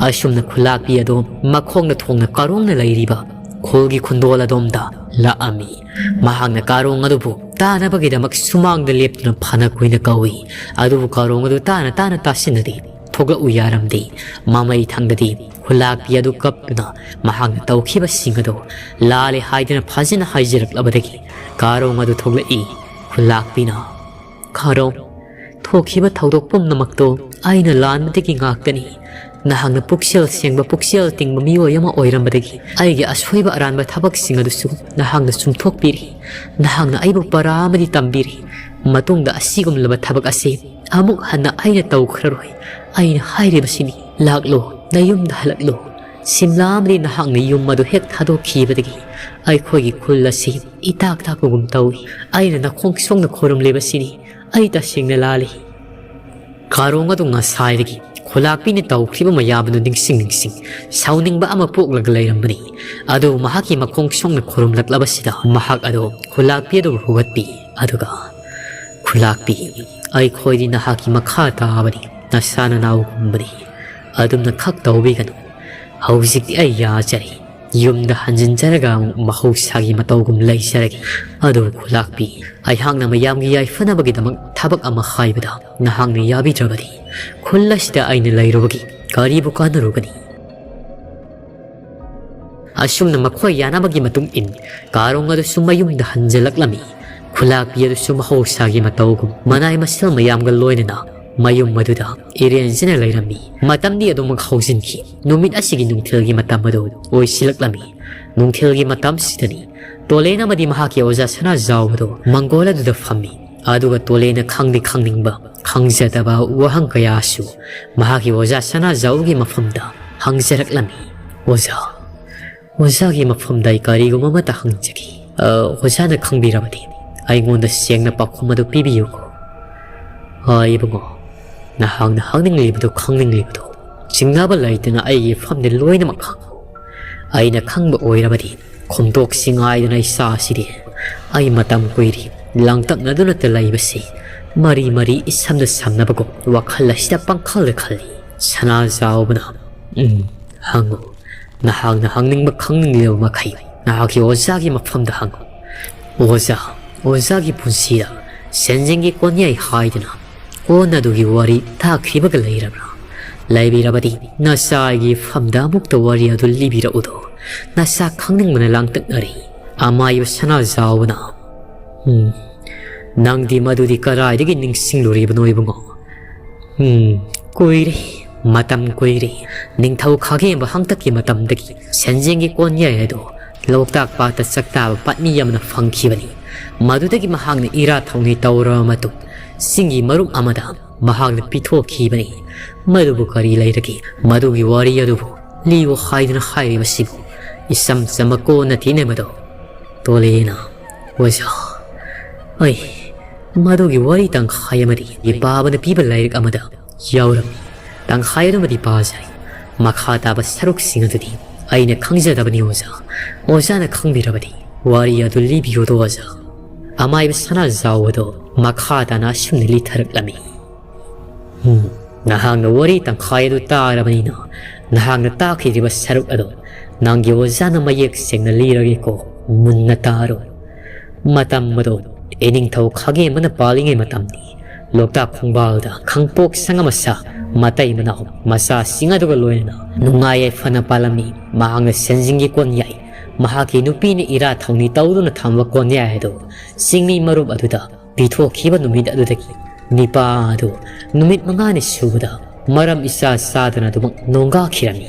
ꯑꯁꯨꯝꯅ ꯈꯨꯜꯂꯥꯛꯄꯤ ꯑꯗꯣ ꯃꯈꯣꯡꯅ ꯊꯣꯡꯅ ꯀꯥꯔꯣꯡꯅ ꯂꯩꯔꯤꯕ ꯈꯨꯜꯒꯤ ꯈꯨꯟꯗꯣꯜ ꯑꯗꯣꯝꯗ ꯂꯥꯛꯑꯝꯃꯤ꯫ ꯃꯍꯥꯛꯅ ꯀꯥꯔꯣꯡ ꯑꯗꯨꯕꯨ ꯇꯥꯅꯕꯒꯤꯗꯃꯛ ꯁꯨꯃꯥꯡꯗ ꯂꯦꯞꯇꯨꯅ ꯐꯅ ꯀꯨꯏꯅ ꯀꯧꯏ꯫ ꯑꯗꯨꯕꯨ ꯀꯥꯔꯣꯡ ꯑꯗꯨ ꯇꯥꯅ ꯇꯥꯅ ꯇꯥꯁꯤꯟꯅꯗꯦ꯫ ꯊꯣꯛꯂꯛꯎ ꯌꯥꯔꯝꯗꯦ꯫ ꯃꯃꯩ ꯊꯪꯗꯗꯤ ꯈꯨꯜꯂꯥꯛꯄꯤ ꯑꯗꯨ ꯀꯞꯇꯨꯅ ꯃꯍꯥꯛꯅ ꯇꯧꯈꯤꯕꯁꯤꯡ ꯑꯗꯨ ꯂꯥꯜꯂꯦ ꯍꯥꯏꯗꯨꯅ ꯐꯖꯅ ꯍꯥꯏꯖꯔꯛꯂꯕꯗꯒꯤ ꯀꯥꯔꯣꯡ ꯑꯗꯨ ꯊꯣꯛꯂꯛꯏ꯫ ꯈꯨꯜꯂꯥꯛꯄꯤꯅ, "ꯀꯥꯔꯣꯡ, ꯊꯣꯛꯈꯤꯕ ꯊꯧꯗꯣꯛ ꯄꯨꯝꯅꯃꯛꯇꯣ ꯑꯩꯅ ꯂꯥꯟꯕꯗꯒꯤ ꯉꯥꯛꯇꯅꯤ꯫ ꯅꯍꯥꯛꯅ ꯄꯨꯛꯆꯦꯜ ꯁꯦꯡꯕ, ꯄꯨꯛꯆꯦꯜ ꯇꯤꯡꯕ ꯃꯤꯑꯣꯏ ꯑꯃ ꯑꯣꯏꯔꯝꯕꯗꯒꯤ ꯑꯩꯒꯤ ꯑꯁꯣꯏꯕ ꯑꯔꯥꯟꯕ ꯊꯕꯛꯁꯤꯡ ꯑꯗꯨꯁꯨ ꯅꯍꯥꯛꯅ ꯆꯨꯝꯊꯣꯛꯄꯤꯔꯤ꯫ ꯅꯍꯥꯛꯅ ꯑꯩꯕꯨ ꯄꯔꯥ ꯑꯃꯗꯤ ꯇꯝꯕꯤꯔꯤ꯫ ꯃꯇꯨꯡꯗ ꯑꯁꯤꯒꯨꯝꯂꯕ ꯊꯕꯛ ꯑꯁꯤ ꯑꯃꯨꯛ ꯍꯟꯅ ꯑꯩꯅ ꯇꯧꯈ꯭ꯔꯔꯣꯏ꯫ ꯑꯩꯅ ꯍꯥꯏꯔꯤꯕꯁꯤꯅꯤ, ꯂꯥꯛꯂꯣ, ꯅꯌꯨꯝꯗ ꯍꯜꯂꯛꯂꯣ꯫ ꯁꯤꯝꯂꯥ ꯑꯃꯗꯤ ꯅꯍꯥꯛꯅ ꯌꯨꯝ ꯑꯗꯨ ꯍꯦꯛ ꯊꯥꯗꯣꯛꯈꯤꯕꯗꯒꯤ ꯑꯩꯈꯣꯏꯒꯤ ꯈꯨꯜ ꯑꯁꯤ ꯏꯇꯥꯛ ꯇꯥꯛꯄꯒꯨꯝ ꯇꯧꯏ꯫ ꯑꯩꯅ ꯅꯈꯣꯡ ꯁꯣꯛꯅ ꯈꯨꯔꯨꯝꯂꯤꯕꯁꯤꯅꯤ꯫ ꯑꯩ ꯇꯁꯦꯡꯅ ꯂꯥꯜꯂꯤ"꯫ ꯀꯥꯔꯣꯡ ꯑꯗꯨ ꯉꯁꯥꯏꯗꯒꯤ ꯈꯨꯂꯥꯛꯄꯤꯅ ꯇꯧꯈ꯭ꯔꯤꯕ ꯃꯌꯥꯝ ꯑꯗꯨ ꯅꯤꯡꯁꯤꯡ ꯅꯤꯡꯁꯤꯡ ꯁꯥꯎꯅꯤꯡꯕ ꯑꯃ ꯄꯣꯛꯂꯒ ꯂꯩꯔꯝꯕꯅꯤ꯫ ꯑꯗꯨꯕꯨ ꯃꯍꯥꯛꯀꯤ ꯃꯈꯣꯡ ꯁꯣꯛꯅ ꯈꯨꯔꯨꯝꯂꯛꯂꯕꯁꯤꯗ ꯃꯍꯥꯛ ꯑꯗꯨ ꯈꯨꯂꯥꯛꯄꯤ ꯑꯗꯨꯕꯨ ꯍꯧꯒꯠꯄꯤ꯫ ꯑꯗꯨꯒ, "ꯈꯨꯂꯥꯛꯄꯤ, ꯑꯩꯈꯣꯏꯗꯤ ꯅꯍꯥꯛꯀꯤ ꯃꯈꯥ ꯇꯥꯕꯅꯤ, ꯅꯁꯥ ꯅꯅꯥꯎꯒꯨꯝꯕꯅꯤ꯫ ꯑꯗꯨꯝꯅ ꯈꯛ ꯇꯧꯕꯤꯒꯅꯨ꯫ ꯍꯧꯖꯤꯛꯇꯤ ꯑꯩ ꯌꯥꯖꯔꯦ꯫ ꯌꯨꯝꯗ ꯍꯟꯖꯤꯟꯖꯔꯒ ꯑꯃꯨꯛ ꯃꯍꯧꯁꯥꯒꯤ ꯃꯇꯧꯒꯨꯝ ꯂꯩꯖꯔꯒꯦ꯫ ꯑꯗꯨ ꯈꯨꯂꯥꯛꯄꯤ, ꯑꯩꯍꯥꯛꯅ ꯃꯌꯥꯝꯒꯤ ꯌꯥꯏꯐꯅꯕꯒꯤꯗꯃꯛ ꯊꯕꯛ ꯑꯃ ꯍꯥꯏꯕꯗ ꯅꯍꯥꯛꯅ ꯌꯥꯕꯤꯗ꯭ꯔꯕꯗꯤ ꯈꯨꯜ ꯑꯁꯤꯗ ꯑꯩꯅ ꯂꯩꯔꯨꯕꯒꯤ ꯀꯔꯤꯕꯨ ꯀꯥꯟꯅꯔꯨꯒꯅꯤ? ꯑꯁꯨꯝꯅ ꯃꯈꯣꯏ ꯌꯥꯅꯕꯒꯤ ꯃꯇꯨꯡ ꯏꯟ ꯀꯥꯔꯣꯡ ꯑꯗꯨꯁꯨ ꯃꯌꯨꯝꯗ ꯍꯟꯖꯤꯜꯂꯛꯂꯝꯃꯤ꯫ ꯈꯨꯂꯥꯛꯄꯤ ꯑꯗꯨꯁꯨ ꯃꯍꯧꯁꯥꯒꯤ ꯃꯇꯧꯒꯨꯝ ꯃꯅꯥꯏ ꯃꯁꯤꯜ ꯃꯌꯥꯝꯒ ꯂꯣꯏꯅꯅ ꯃꯌꯨꯝ ꯑꯗꯨꯗ ꯏꯔꯦꯟꯖꯅ ꯂꯩꯔꯝꯃꯤ꯫ ꯃꯇꯝꯗꯤ ꯑꯗꯨꯃꯛ ꯍꯧꯖꯤꯟꯈꯤ꯫ ꯅꯨꯃꯤꯠ ꯑꯁꯤꯒꯤ ꯅꯨꯡꯊꯤꯜꯒꯤ ꯃꯇꯝ ꯑꯗꯨ ꯑꯣꯏꯁꯤꯜꯂꯛꯂꯝꯃꯤ꯫ ꯅꯨꯡꯊꯤꯜꯒꯤ ꯃꯇꯝꯁꯤꯗꯅꯤ ꯇꯣꯂꯦꯟ ꯑꯃꯗꯤ ꯃꯍꯥꯛꯀꯤ ꯑꯣꯖꯥ ꯁꯅꯥꯖꯥꯎꯕꯗꯨ ꯃꯪꯒꯣꯜ ꯑꯗꯨꯗ ꯐꯝꯃꯤ꯫ ꯑꯗꯨꯒ ꯇꯣꯂꯦꯟꯅ ꯈꯪꯗꯤ ꯈꯪꯅꯤꯡꯕ, ꯈꯪꯖꯗꯕ ꯋꯥꯍꯪ ꯀꯌꯥꯁꯨ ꯃꯍꯥꯛꯀꯤ ꯑꯣꯖꯥ ꯁꯅꯥꯖꯥꯎꯒꯤ ꯃꯐꯝꯗ ꯍꯪꯖꯔꯛꯂꯝꯃꯤ꯫ "ꯑꯣꯖꯥ, ꯑꯣꯖꯥꯒꯤ ꯃꯐꯝꯗ ꯑꯩ ꯀꯔꯤꯒꯨꯝꯕ ꯑꯃꯠꯇ ꯍꯪꯖꯒꯦ꯫ ꯑ, ꯑꯣꯖꯥꯅ ꯈꯪꯕꯤꯔꯕꯗꯤ ꯑꯩꯉꯣꯟꯗ ꯁꯦꯡꯅ ꯄꯥꯎꯈꯨꯝ ꯑꯗꯨ ꯄꯤꯕꯤꯌꯨꯀꯣ꯫" "ꯍꯣꯏ ꯏꯕꯨꯡꯉꯣ, ꯅꯍꯥꯛꯅ ꯍꯪꯅꯤꯡꯂꯤꯕꯗꯨ, ꯈꯪꯅꯤꯡꯂꯤꯕꯗꯨ ꯆꯤꯡꯅꯕ ꯂꯩꯇꯅ ꯑꯩꯒꯤ ꯏꯐꯝꯗ ꯂꯣꯏꯅꯃꯛ ꯍꯪꯉꯨ꯫ ꯑꯩꯅ ꯈꯪꯕ ꯑꯣꯏꯔꯕꯗꯤ ꯈꯣꯝꯗꯣꯛꯁꯤ ꯉꯥꯏꯗꯅ ꯏꯆꯥꯁꯤꯗꯤ꯫ ꯑꯩ ꯃꯇꯝ ꯀꯨꯏꯔꯤ ꯂꯥꯡꯇꯛꯅꯗꯨꯅꯇ ꯂꯩꯕꯁꯤ꯫ ꯃꯔꯤ ꯃꯔꯤ ꯏꯁꯝꯗ ꯁꯝꯅꯕꯒꯨꯝ ꯋꯥꯈꯜ ꯑꯁꯤꯗ ꯄꯪꯈꯜꯗ ꯈꯜꯂꯤ꯫" ꯁꯅꯥꯖꯥꯎꯕꯅ, "ꯎꯝ, ꯍꯪꯉꯨ꯫ ꯅꯍꯥꯛꯅ ꯍꯪꯅꯤꯡꯕ ꯈꯪꯅꯤꯡꯂꯤꯕ ꯃꯈꯩ ꯅꯍꯥꯛꯀꯤ ꯑꯣꯖꯥꯒꯤ ꯃꯐꯝꯗ ꯍꯪꯉꯨ꯫ ꯑꯣꯖꯥ, ꯑꯣꯖꯥꯒꯤ ꯄꯨꯟꯁꯤꯗ ꯁꯦꯟꯖꯦꯡꯒꯤ ꯀꯣꯟꯌꯥꯏ ꯍꯥꯏꯗꯅ ꯀꯣꯟ ꯑꯗꯨꯒꯤ ꯋꯥꯔꯤ ꯇꯥꯈꯤꯕꯒ ꯂꯩꯔꯕ꯭ꯔꯥ? ꯂꯩꯕꯤꯔꯕꯗꯤ ꯅꯆꯥ ꯑꯩꯒꯤ ꯏꯐꯝꯗ ꯑꯃꯨꯛꯇ ꯋꯥꯔꯤ ꯑꯗꯨ ꯂꯤꯕꯤꯔꯛꯎꯗꯣ꯫ ꯅꯆꯥ ꯈꯪꯅꯤꯡꯕꯅ ꯂꯥꯡꯇꯛꯅꯔꯤ꯫" ꯑꯃꯥꯏꯕ ꯁꯅꯥꯖꯥꯎꯕꯅ, "ꯎꯝ, ꯅꯪꯗꯤ ꯃꯗꯨꯗꯤ ꯀꯗꯥꯏꯗꯒꯤ ꯅꯤꯡꯁꯤꯡꯂꯨꯔꯤꯕꯅꯣ ꯏꯕꯨꯡꯉꯣ?" "ꯎꯝ, ꯀꯨꯏꯔꯦ, ꯃꯇꯝ ꯀꯨꯏꯔꯦ꯫ ꯅꯤꯡꯊꯧ ꯈꯥꯒꯦꯝꯕ ꯍꯥꯡꯇꯛꯀꯤ ꯃꯇꯝꯗꯒꯤ ꯁꯦꯟꯖꯦꯡꯒꯤ ꯀꯣꯟꯌꯥꯏ ꯑꯗꯨ ꯂꯣꯛꯇꯥꯛ ꯄꯥꯠꯇ ꯆꯥꯛꯇꯥꯕ ꯄꯥꯠꯃꯤ ꯑꯃꯅ ꯐꯪꯈꯤꯕꯅꯤ꯫ ꯃꯗꯨꯗꯒꯤ ꯃꯍꯥꯛꯅ ꯏꯔꯥꯠ ꯊꯧꯅꯤ ꯇꯧꯔꯕ ꯃꯇꯨꯡ ꯆꯤꯡꯒꯤ ꯃꯔꯨꯞ ꯑꯃꯗ ꯃꯍꯥꯛꯅ ꯄꯤꯊꯣꯛꯈꯤꯕꯅꯤ꯫ ꯃꯗꯨꯕꯨ ꯀꯔꯤ ꯂꯩꯔꯒꯦ? ꯃꯗꯨꯒꯤ ꯋꯥꯔꯤ ꯑꯗꯨꯕꯨ ꯂꯤꯌꯨ ꯍꯥꯏꯗꯨꯅ ꯍꯥꯏꯔꯤꯕꯁꯤꯕꯨ?" ꯏꯆꯝ ꯆꯝꯕ ꯀꯣꯟꯅ ꯊꯤꯅꯕꯗꯣ꯫ ꯇꯣꯂꯦꯅ, "ꯑꯣꯖꯥ, ꯑꯩ ꯃꯗꯨꯒꯤ ꯋꯥꯔꯤ ꯇꯪꯈꯥꯏ ꯑꯃꯗꯤ ꯏꯄꯥꯕꯅ ꯄꯤꯕ ꯂꯥꯏꯔꯤꯛ ꯑꯃꯗ ꯌꯥꯎꯔꯝꯃꯤ꯫ ꯇꯪꯈꯥꯏ ꯑꯗꯨꯃꯗꯤ ꯄꯥꯖꯔꯦ꯫ ꯃꯈꯥ ꯇꯥꯕ ꯁꯔꯨꯛꯁꯤꯡ ꯑꯗꯨꯗꯤ ꯑꯩꯅ ꯈꯪꯖꯗꯕꯅꯤ ꯑꯣꯖꯥ꯫ ꯑꯣꯖꯥꯅ ꯈꯪꯕꯤꯔꯕꯗꯤ ꯋꯥꯔꯤ ꯑꯗꯨ ꯂꯤꯕꯤꯌꯨꯗꯣ ꯑꯣꯖꯥ꯫" ꯑꯃꯥꯏꯕ ꯁꯅꯥꯖꯥꯎꯕꯗꯣ ꯃꯈꯥ ꯇꯥꯅ ꯑꯁꯨꯝꯅ ꯂꯤꯊꯔꯛꯂꯝꯃꯤ꯫ ꯎꯝ, ꯅꯍꯥꯛꯅ ꯋꯥꯔꯤ ꯇꯪꯈꯥꯏ ꯑꯗꯨ ꯇꯥꯔꯕꯅꯤꯅ, ꯅꯍꯥꯛꯅ ꯇꯥꯈꯤꯗ꯭ꯔꯤꯕ ꯁꯔꯨꯛ ꯑꯗꯨ ꯅꯪꯒꯤ ꯑꯣꯖꯥꯅ ꯃꯌꯦꯛ ꯁꯦꯡꯅ ꯂꯤꯔꯒꯦꯀꯣ, ꯃꯨꯟꯅ ꯇꯥꯔꯣ꯫ ꯃꯇꯝ ꯑꯗꯣ ꯏꯅꯤꯡꯊꯧ ꯈꯥꯒꯦꯝꯕꯅ ꯄꯥꯜꯂꯤꯉꯩ ꯃꯇꯝꯅꯤ꯫ ꯂꯣꯛꯇꯥꯛ ꯈꯣꯡꯕꯥꯜꯗ ꯈꯥꯡꯄꯣꯛ ꯁꯪ ꯑꯃ ꯁꯥ, ꯃꯇꯩ ꯃꯅꯥꯎ ꯃꯆꯥꯁꯤꯡ ꯑꯗꯨꯒ ꯂꯣꯏꯅꯅ ꯅꯨꯡꯉꯥꯏ ꯌꯥꯏꯐꯅ ꯄꯥꯜꯂꯝꯃꯤ꯫ ꯃꯍꯥꯛꯅ ꯁꯦꯟꯖꯤꯡꯒꯤ ꯀꯣꯟꯌꯥꯏ, ꯃꯍꯥꯛꯀꯤ ꯅꯨꯄꯤꯅ ꯏꯔꯥꯠ ꯊꯧꯅꯤ ꯇꯧꯗꯨꯅ ꯊꯝꯕ ꯀꯣꯟꯌꯥꯏ ꯑꯗꯨ ꯆꯤꯡꯃꯤ ꯃꯔꯨꯞ ꯑꯗꯨꯗ ꯄꯤꯊꯣꯛꯈꯤꯕ ꯅꯨꯃꯤꯠ ꯑꯗꯨꯗꯒꯤ ꯅꯤꯄꯥ ꯑꯗꯨ ꯅꯨꯃꯤꯠ ꯃꯉꯥꯅꯤ ꯁꯨꯕꯗ ꯃꯔꯝ ꯏꯆꯥ ꯆꯥꯗꯅ ꯑꯗꯨꯃꯛ ꯅꯣꯡꯒꯥꯈꯤꯔꯝꯃꯤ꯫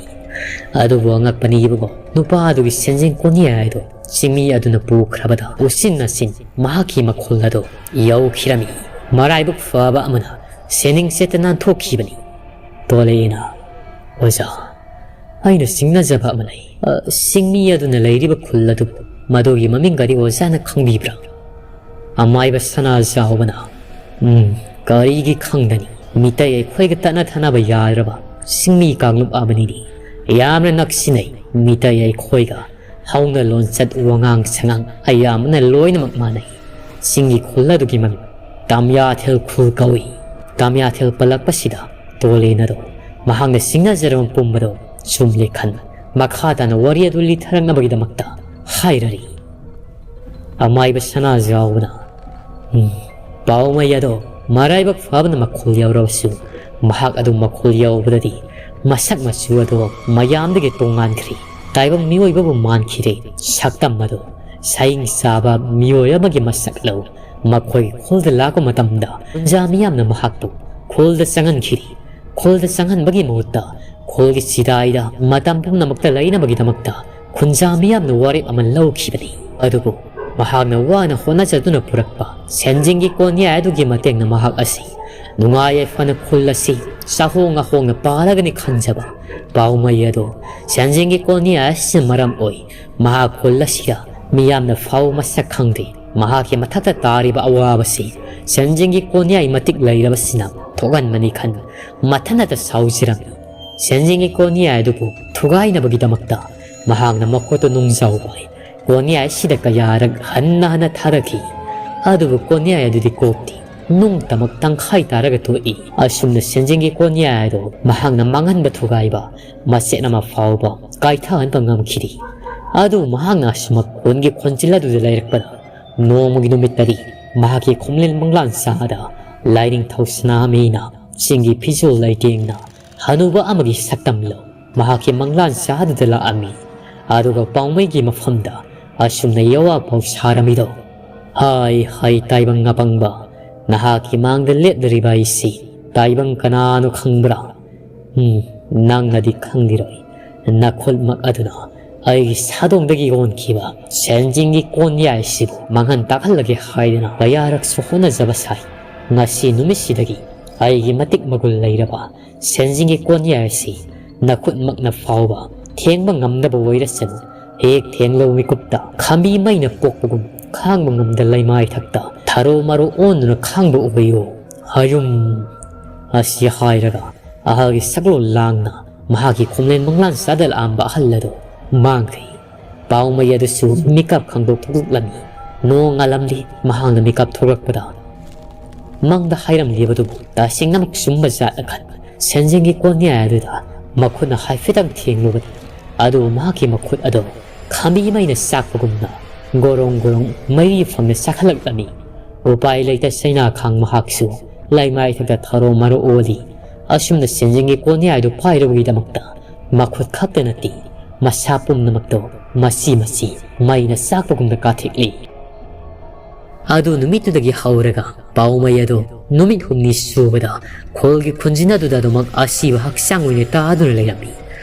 ꯑꯗꯨꯕꯨ ꯑꯉꯛꯄꯅꯤ ꯏꯕꯨꯡꯉꯣ, ꯅꯨꯄꯥ ꯑꯗꯨꯒꯤ ꯁꯦꯟꯖꯦꯡ ꯀꯣꯟꯌꯥꯏ ꯑꯗꯨ ꯆꯤꯡꯃꯤ ꯑꯗꯨꯅ ꯄꯨꯈ꯭ꯔꯕꯗ ꯎꯆꯤꯟ ꯅꯥꯆꯤꯟ ꯃꯍꯥꯛꯀꯤ ꯃꯈꯨꯜ ꯑꯗꯨ ꯌꯧꯈꯤꯔꯝꯃꯤ꯫ ꯃꯔꯥꯏꯕꯛ ꯐꯕ ꯑꯃꯅ ꯁꯦꯟꯅꯤꯡ ꯆꯦꯠꯇ ꯅꯥꯟꯊꯣꯛꯈꯤꯕꯅꯤ꯫ ꯇꯣꯂꯦꯅ, ꯑꯣꯖꯥ, ꯑꯩꯅ ꯆꯤꯡꯅꯖꯕ ꯑꯃ ꯂꯩ꯫ ꯑ, ꯆꯤꯡꯃꯤ ꯑꯗꯨꯅ ꯂꯩꯔꯤꯕ ꯈꯨꯜ ꯑꯗꯨꯕꯨ ꯃꯗꯨꯒꯤ ꯃꯃꯤꯡꯒꯗꯤ ꯑꯣꯖꯥꯅ ꯈꯪꯕꯤꯕ꯭ꯔꯥ? ꯑꯃꯥꯏꯕ ꯁꯅꯥꯖꯥꯎꯕꯅ, ꯎꯝ, ꯀꯔꯤꯒꯤ ꯈꯪꯗꯅꯤ? ꯃꯤꯇꯩ ꯑꯩꯈꯣꯏꯒ ꯇꯠꯅ ꯊꯥꯅꯕ ꯌꯥꯗ꯭ꯔꯕ ꯆꯤꯡꯃꯤ ꯀꯥꯡꯂꯨꯞ ꯑꯃꯅꯤꯅꯤ꯫ ꯌꯥꯝꯅ ꯅꯛꯁꯤꯟꯅꯩ꯫ ꯃꯤꯇꯩ ꯑꯩꯈꯣꯏꯒ ꯍꯧꯅ ꯂꯣꯟꯆꯠ, ꯋꯥꯉꯥꯡ ꯁꯉꯥꯡ ꯑꯌꯥꯝꯕꯅ ꯂꯣꯏꯅꯃꯛ ꯃꯥꯟꯅꯩ꯫ ꯆꯤꯡꯒꯤ ꯈꯨꯜ ꯑꯗꯨꯒꯤ ꯃꯃꯤꯡ ꯇꯥꯃꯤꯌꯥꯊꯦꯜ ꯈꯨꯜ ꯀꯧꯏ꯫ ꯇꯥꯃꯤꯌꯥꯊꯦꯜ ꯄꯜꯂꯛꯄꯁꯤꯗ ꯇꯣꯂꯦꯟ ꯑꯗꯣ ꯃꯍꯥꯛꯅ ꯆꯤꯡꯅꯖꯔꯕ ꯄꯨꯝꯕꯗꯣ ꯆꯨꯝꯂꯦ ꯈꯟ ꯃꯈꯥ ꯇꯥꯅ ꯋꯥꯔꯤ ꯑꯗꯨ ꯂꯤꯊꯔꯛꯅꯕꯒꯤꯗꯃꯛꯇ ꯍꯥꯏꯔꯔꯤ꯫ ꯑꯃꯥꯏꯕ ꯁꯅꯥꯖꯥꯎꯕꯅ, ꯎꯝ, ꯄꯥꯎꯃꯩ ꯑꯗꯣ ꯃꯔꯥꯏꯕꯛ ꯐꯕꯅ ꯃꯈꯣꯜ ꯌꯧꯔꯕꯁꯨ, ꯃꯍꯥꯛ ꯑꯗꯨ ꯃꯈꯣꯜ ꯌꯧꯕꯗꯗꯤ ꯃꯁꯛ ꯃꯆꯨ ꯑꯗꯣ ꯃꯌꯥꯝꯗꯒꯤ ꯇꯣꯉꯥꯟꯈ꯭ꯔꯦ꯫ ꯇꯥꯏꯕꯪ ꯃꯤꯑꯣꯏꯕꯕꯨ ꯃꯥꯟꯈꯤꯗꯦ꯫ ꯁꯛꯇꯝ ꯑꯗꯣ ꯁꯌꯤꯡ ꯆꯥꯕ ꯃꯤꯑꯣꯏ ꯑꯃꯒꯤ ꯃꯁꯛ ꯂꯧ꯫ ꯃꯈꯣꯏꯒꯤ ꯈꯨꯜꯗ ꯂꯥꯛꯄ ꯃꯇꯝꯗ ꯈꯨꯟꯖꯥ ꯃꯤꯌꯥꯝꯅ ꯃꯍꯥꯛꯄꯨ ꯈꯨꯜꯗ ꯆꯪꯍꯟꯈꯤꯔꯤ꯫ ꯈꯨꯜꯗ ꯆꯪꯍꯟꯕꯒꯤ ꯃꯍꯨꯠꯇ ꯈꯨꯜꯒꯤ ꯆꯤꯗꯥꯏꯗ ꯃꯇꯝ ꯄꯨꯝꯅꯃꯛꯇ ꯂꯩꯅꯕꯒꯤꯗꯃꯛꯇ ꯈꯨꯟꯖꯥ ꯃꯤꯌꯥꯝꯅ ꯋꯥꯔꯦꯞ ꯑꯃ ꯂꯧꯈꯤꯕꯅꯤ꯫ ꯑꯗꯨꯕꯨ ꯃꯍꯥꯛꯅ ꯋꯥꯅ ꯍꯣꯠꯅꯖꯗꯨꯅ ꯄꯨꯔꯛꯄ ꯁꯦꯟꯖꯤꯡꯒꯤ ꯀꯣꯟꯌꯥꯏ ꯑꯗꯨꯒꯤ ꯃꯇꯦꯡꯅ ꯃꯍꯥꯛ ꯑꯁꯤ ꯅꯨꯡꯉꯥꯏ ꯌꯥꯏꯐꯅ ꯈꯨꯜ ꯑꯁꯤ ꯆꯥꯍꯣꯡ ꯉꯥꯍꯣꯡꯅ ꯄꯥꯜꯂꯒꯅꯤ ꯈꯟꯖꯕ ꯄꯥꯎꯃꯩ ꯑꯗꯣ ꯁꯦꯟꯖꯤꯡꯒꯤ ꯀꯣꯟꯌꯥꯏ ꯑꯁꯤꯅ ꯃꯔꯝ ꯑꯣꯏ ꯃꯍꯥꯛ ꯈꯨꯜ ꯑꯁꯤꯗ ꯃꯤꯌꯥꯝꯅ ꯐꯥꯎ ꯃꯁꯛ ꯈꯪꯗꯦ꯫ ꯃꯍꯥꯛꯀꯤ ꯃꯊꯛꯇ ꯇꯥꯔꯤꯕ ꯑꯋꯥꯕꯁꯤ ꯁꯦꯟꯖꯤꯡꯒꯤ ꯀꯣꯟꯌꯥꯏ ꯃꯇꯤꯛ ꯂꯩꯔꯕꯁꯤꯅ ꯊꯣꯛꯍꯟꯕꯅꯤ ꯈꯟ ꯃꯊꯟꯅꯇ ꯁꯥꯎꯖꯔꯝꯃꯤ꯫ ꯁꯦꯟꯖꯤꯡꯒꯤ ꯀꯣꯟꯌꯥꯏ ꯑꯗꯨꯕꯨ ꯊꯨꯒꯥꯏꯅꯕꯒꯤꯗꯃꯛꯇ ꯃꯍꯥꯛꯅ ꯃꯈꯨꯠꯇ ꯅꯨꯡꯖꯥꯎ ꯄꯥꯏ ꯀꯣꯟꯌꯥꯏ ꯑꯁꯤꯗ ꯀꯌꯥꯔꯛ ꯍꯟꯅ ꯍꯟꯅ ꯊꯥꯗꯈꯤ꯫ ꯑꯗꯨꯕꯨ ꯀꯣꯟꯌꯥꯏ ꯑꯗꯨꯗꯤ ꯀꯣꯛꯇꯦ꯫ ꯅꯨꯡ ꯇꯃꯛ ꯇꯪꯈꯥꯏ ꯇꯥꯔꯒ ꯇꯣꯛꯏ꯫ ꯑꯁꯨꯝꯅ ꯁꯦꯟꯖꯦꯡꯒꯤ ꯀꯣꯟꯌꯥꯏ ꯑꯗꯣ ꯃꯍꯥꯛꯅ ꯃꯥꯡꯍꯟꯕ ꯊꯨꯒꯥꯏꯕ ꯃꯆꯦꯠ ꯑꯃ ꯐꯥꯎꯕ ꯀꯥꯏꯊꯍꯟꯕ ꯉꯝꯈꯤꯗꯦ꯫ ꯑꯗꯨ ꯃꯍꯥꯛꯅ ꯑꯁꯨꯃꯛ ꯈꯨꯟꯒꯤ ꯈꯣꯟꯖꯦꯜ ꯑꯗꯨꯗ ꯂꯩꯔꯛꯄꯗ, ꯅꯣꯡꯃꯒꯤ ꯅꯨꯃꯤꯠꯇꯗꯤ ꯃꯍꯥꯛꯀꯤ ꯈꯣꯝꯂꯦꯟ ꯃꯪꯂꯥꯟ ꯁꯥꯗ ꯂꯥꯏꯅꯤꯡꯊꯧ ꯁꯅꯥꯃꯍꯤꯅ ꯆꯤꯡꯒꯤ ꯐꯤꯖꯣꯜ ꯂꯩꯇꯦꯡꯅ ꯍꯅꯨꯕ ꯑꯃꯒꯤ ꯁꯛꯇꯝ ꯂꯧ ꯃꯍꯥꯛꯀꯤ ꯃꯪꯂꯥꯟ ꯁꯥꯗꯨꯗ ꯂꯥꯛꯑꯝꯃꯤ꯫ ꯑꯗꯨꯒ ꯄꯥꯎꯃꯩꯒꯤ ꯃꯐꯝꯗ ꯑꯁꯨꯝꯅ ꯌꯋꯥ ꯄꯥꯎ ꯁꯥꯔꯝꯃꯤꯗꯣ, "ꯍꯥꯏ ꯍꯥꯏ ꯇꯥꯏꯕꯪ ꯑꯄꯪꯕ, ꯅꯍꯥꯛꯀꯤ ꯃꯥꯡꯗ ꯂꯦꯞꯂꯤꯕ ꯑꯩꯁꯤ ꯇꯥꯏꯕꯪ ꯀꯅꯥꯅꯣ ꯈꯪꯕ꯭ꯔꯥ? ꯎꯝ, ꯅꯪꯅꯗꯤ ꯈꯪꯂꯤꯔꯣꯏ꯫ ꯅꯈꯨꯠꯃꯛ ꯑꯗꯨꯅ ꯑꯩꯒꯤ ꯁꯥꯗꯣꯡꯗꯒꯤ ꯑꯣꯟꯈꯤꯕ ꯁꯦꯟꯖꯤꯡꯒꯤ ꯀꯣꯟꯌꯥꯏꯁꯤꯕꯨ ꯃꯥꯡꯍꯟ ꯇꯥꯛꯍꯜꯂꯒꯦ ꯍꯥꯏꯗꯨꯅ ꯀꯌꯥꯔꯛꯁꯨ ꯍꯣꯠꯅꯖꯕ ꯁꯥꯏ꯫ ꯉꯁꯤ ꯅꯨꯃꯤꯠꯁꯤꯗꯒꯤ ꯑꯩꯒꯤ ꯃꯇꯤꯛ ꯃꯒꯨꯜ ꯂꯩꯔꯕ ꯁꯦꯟꯖꯤꯡꯒꯤ ꯀꯣꯟꯌꯥꯏ ꯑꯁꯤ ꯅꯈꯨꯠꯃꯛꯅ ꯐꯥꯎꯕ ꯊꯦꯡꯕ ꯉꯝꯗꯕ ꯑꯣꯏꯔꯁꯅꯨ꯫ ꯍꯦꯛ ꯊꯦꯡꯂꯕ ꯃꯤꯀꯨꯞꯇ ꯈꯥꯝꯕꯤ ꯃꯩꯅ ꯄꯣꯛꯄꯒꯨꯝ ꯈꯥꯡꯕ ꯉꯝꯗ ꯂꯩꯃꯥꯏ ꯊꯛꯇ ꯊꯔꯣ ꯃꯔꯣ ꯑꯣꯟꯗꯨꯅ ꯈꯥꯡꯕ ꯑꯣꯏꯌꯨ꯫ ꯍꯌꯨꯝ!" ꯑꯁꯤ ꯍꯥꯏꯔꯒ ꯑꯍꯜꯒꯤ ꯁꯛꯂꯣꯟ ꯂꯥꯡꯅ ꯃꯍꯥꯛꯀꯤ ꯈꯣꯝꯂꯦꯟ ꯃꯪꯂꯥꯟ ꯁꯥꯗ ꯂꯥꯛꯑꯝꯕ ꯑꯍꯜ ꯑꯗꯨ ꯃꯥꯡꯈ꯭ꯔꯦ꯫ ꯄꯥꯎꯃꯩ ꯑꯗꯨꯁꯨ ꯃꯤꯀꯞ ꯈꯪꯗꯣꯛ ꯊꯣꯛꯂꯛꯂꯝꯃꯤ꯫ ꯅꯣꯡꯉꯥꯜꯂꯝꯂꯤ ꯃꯍꯥꯛꯅ ꯃꯤꯀꯞ ꯊꯣꯛꯂꯛꯄꯗ꯫ ꯃꯪꯗ ꯍꯥꯏꯔꯝꯂꯤꯕꯗꯨꯕꯨ ꯇꯁꯦꯡꯅꯃꯛ ꯆꯨꯝꯕ ꯖꯥꯠꯅ ꯈꯟ ꯁꯦꯟꯖꯦꯡꯒꯤ ꯀꯣꯟꯌꯥꯏ ꯑꯗꯨꯗ ꯃꯈꯨꯠꯅ ꯍꯥꯏꯐꯦꯠꯇꯪ ꯊꯦꯡꯂꯨꯕꯗ, ꯑꯗꯨꯕꯨ ꯃꯍꯥꯛꯀꯤ ꯃꯈꯨꯠ ꯑꯗꯨ ꯈꯥꯝꯕꯤ ꯃꯩꯅ ꯆꯥꯛꯄꯒꯨꯝꯅ ꯒꯣꯔꯣꯡ ꯒꯣꯔꯣꯡ ꯃꯩꯔꯤ ꯐꯪꯅ ꯆꯥꯛꯈꯠꯂꯛꯂꯝꯃꯤ꯫ ꯎꯄꯥꯏ ꯂꯩꯇ ꯆꯩꯅꯥ ꯈꯥꯡ ꯃꯍꯥꯛꯁꯨ ꯂꯩꯃꯥꯏꯊꯛꯇ ꯊꯔꯣ ꯃꯔꯣ ꯑꯣꯜꯂꯤ꯫ ꯑꯁꯨꯝꯅ ꯁꯦꯟꯖꯦꯡꯒꯤ ꯀꯣꯟꯌꯥꯏꯗꯨ ꯄꯥꯏꯔꯨꯕꯒꯤꯗꯃꯛꯇ ꯃꯈꯨꯠ ꯈꯛꯇ ꯅꯠꯇꯦ, ꯃꯁꯥ ꯄꯨꯝꯅꯃꯛꯇꯣ ꯃꯆꯤ ꯃꯆꯤ ꯃꯩꯅ ꯆꯥꯛꯄꯒꯨꯝꯅ ꯀꯥꯊꯦꯛꯂꯤ꯫ ꯑꯗꯨ ꯅꯨꯃꯤꯠꯇꯨꯗꯒꯤ ꯍꯧꯔꯒ ꯄꯥꯎꯃꯩ ꯑꯗꯨ ꯅꯨꯃꯤꯠ ꯍꯨꯝꯅꯤ ꯁꯨꯕꯗ ꯈꯨꯜꯒꯤ ꯈꯨꯟꯖꯤꯟ ꯑꯗꯨꯗ ꯑꯗꯨꯃꯛ ꯑꯁꯤꯕ ꯍꯛꯆꯥꯡ ꯑꯣꯏꯅ ꯇꯥꯗꯨꯅ ꯂꯩꯔꯝꯃꯤ꯫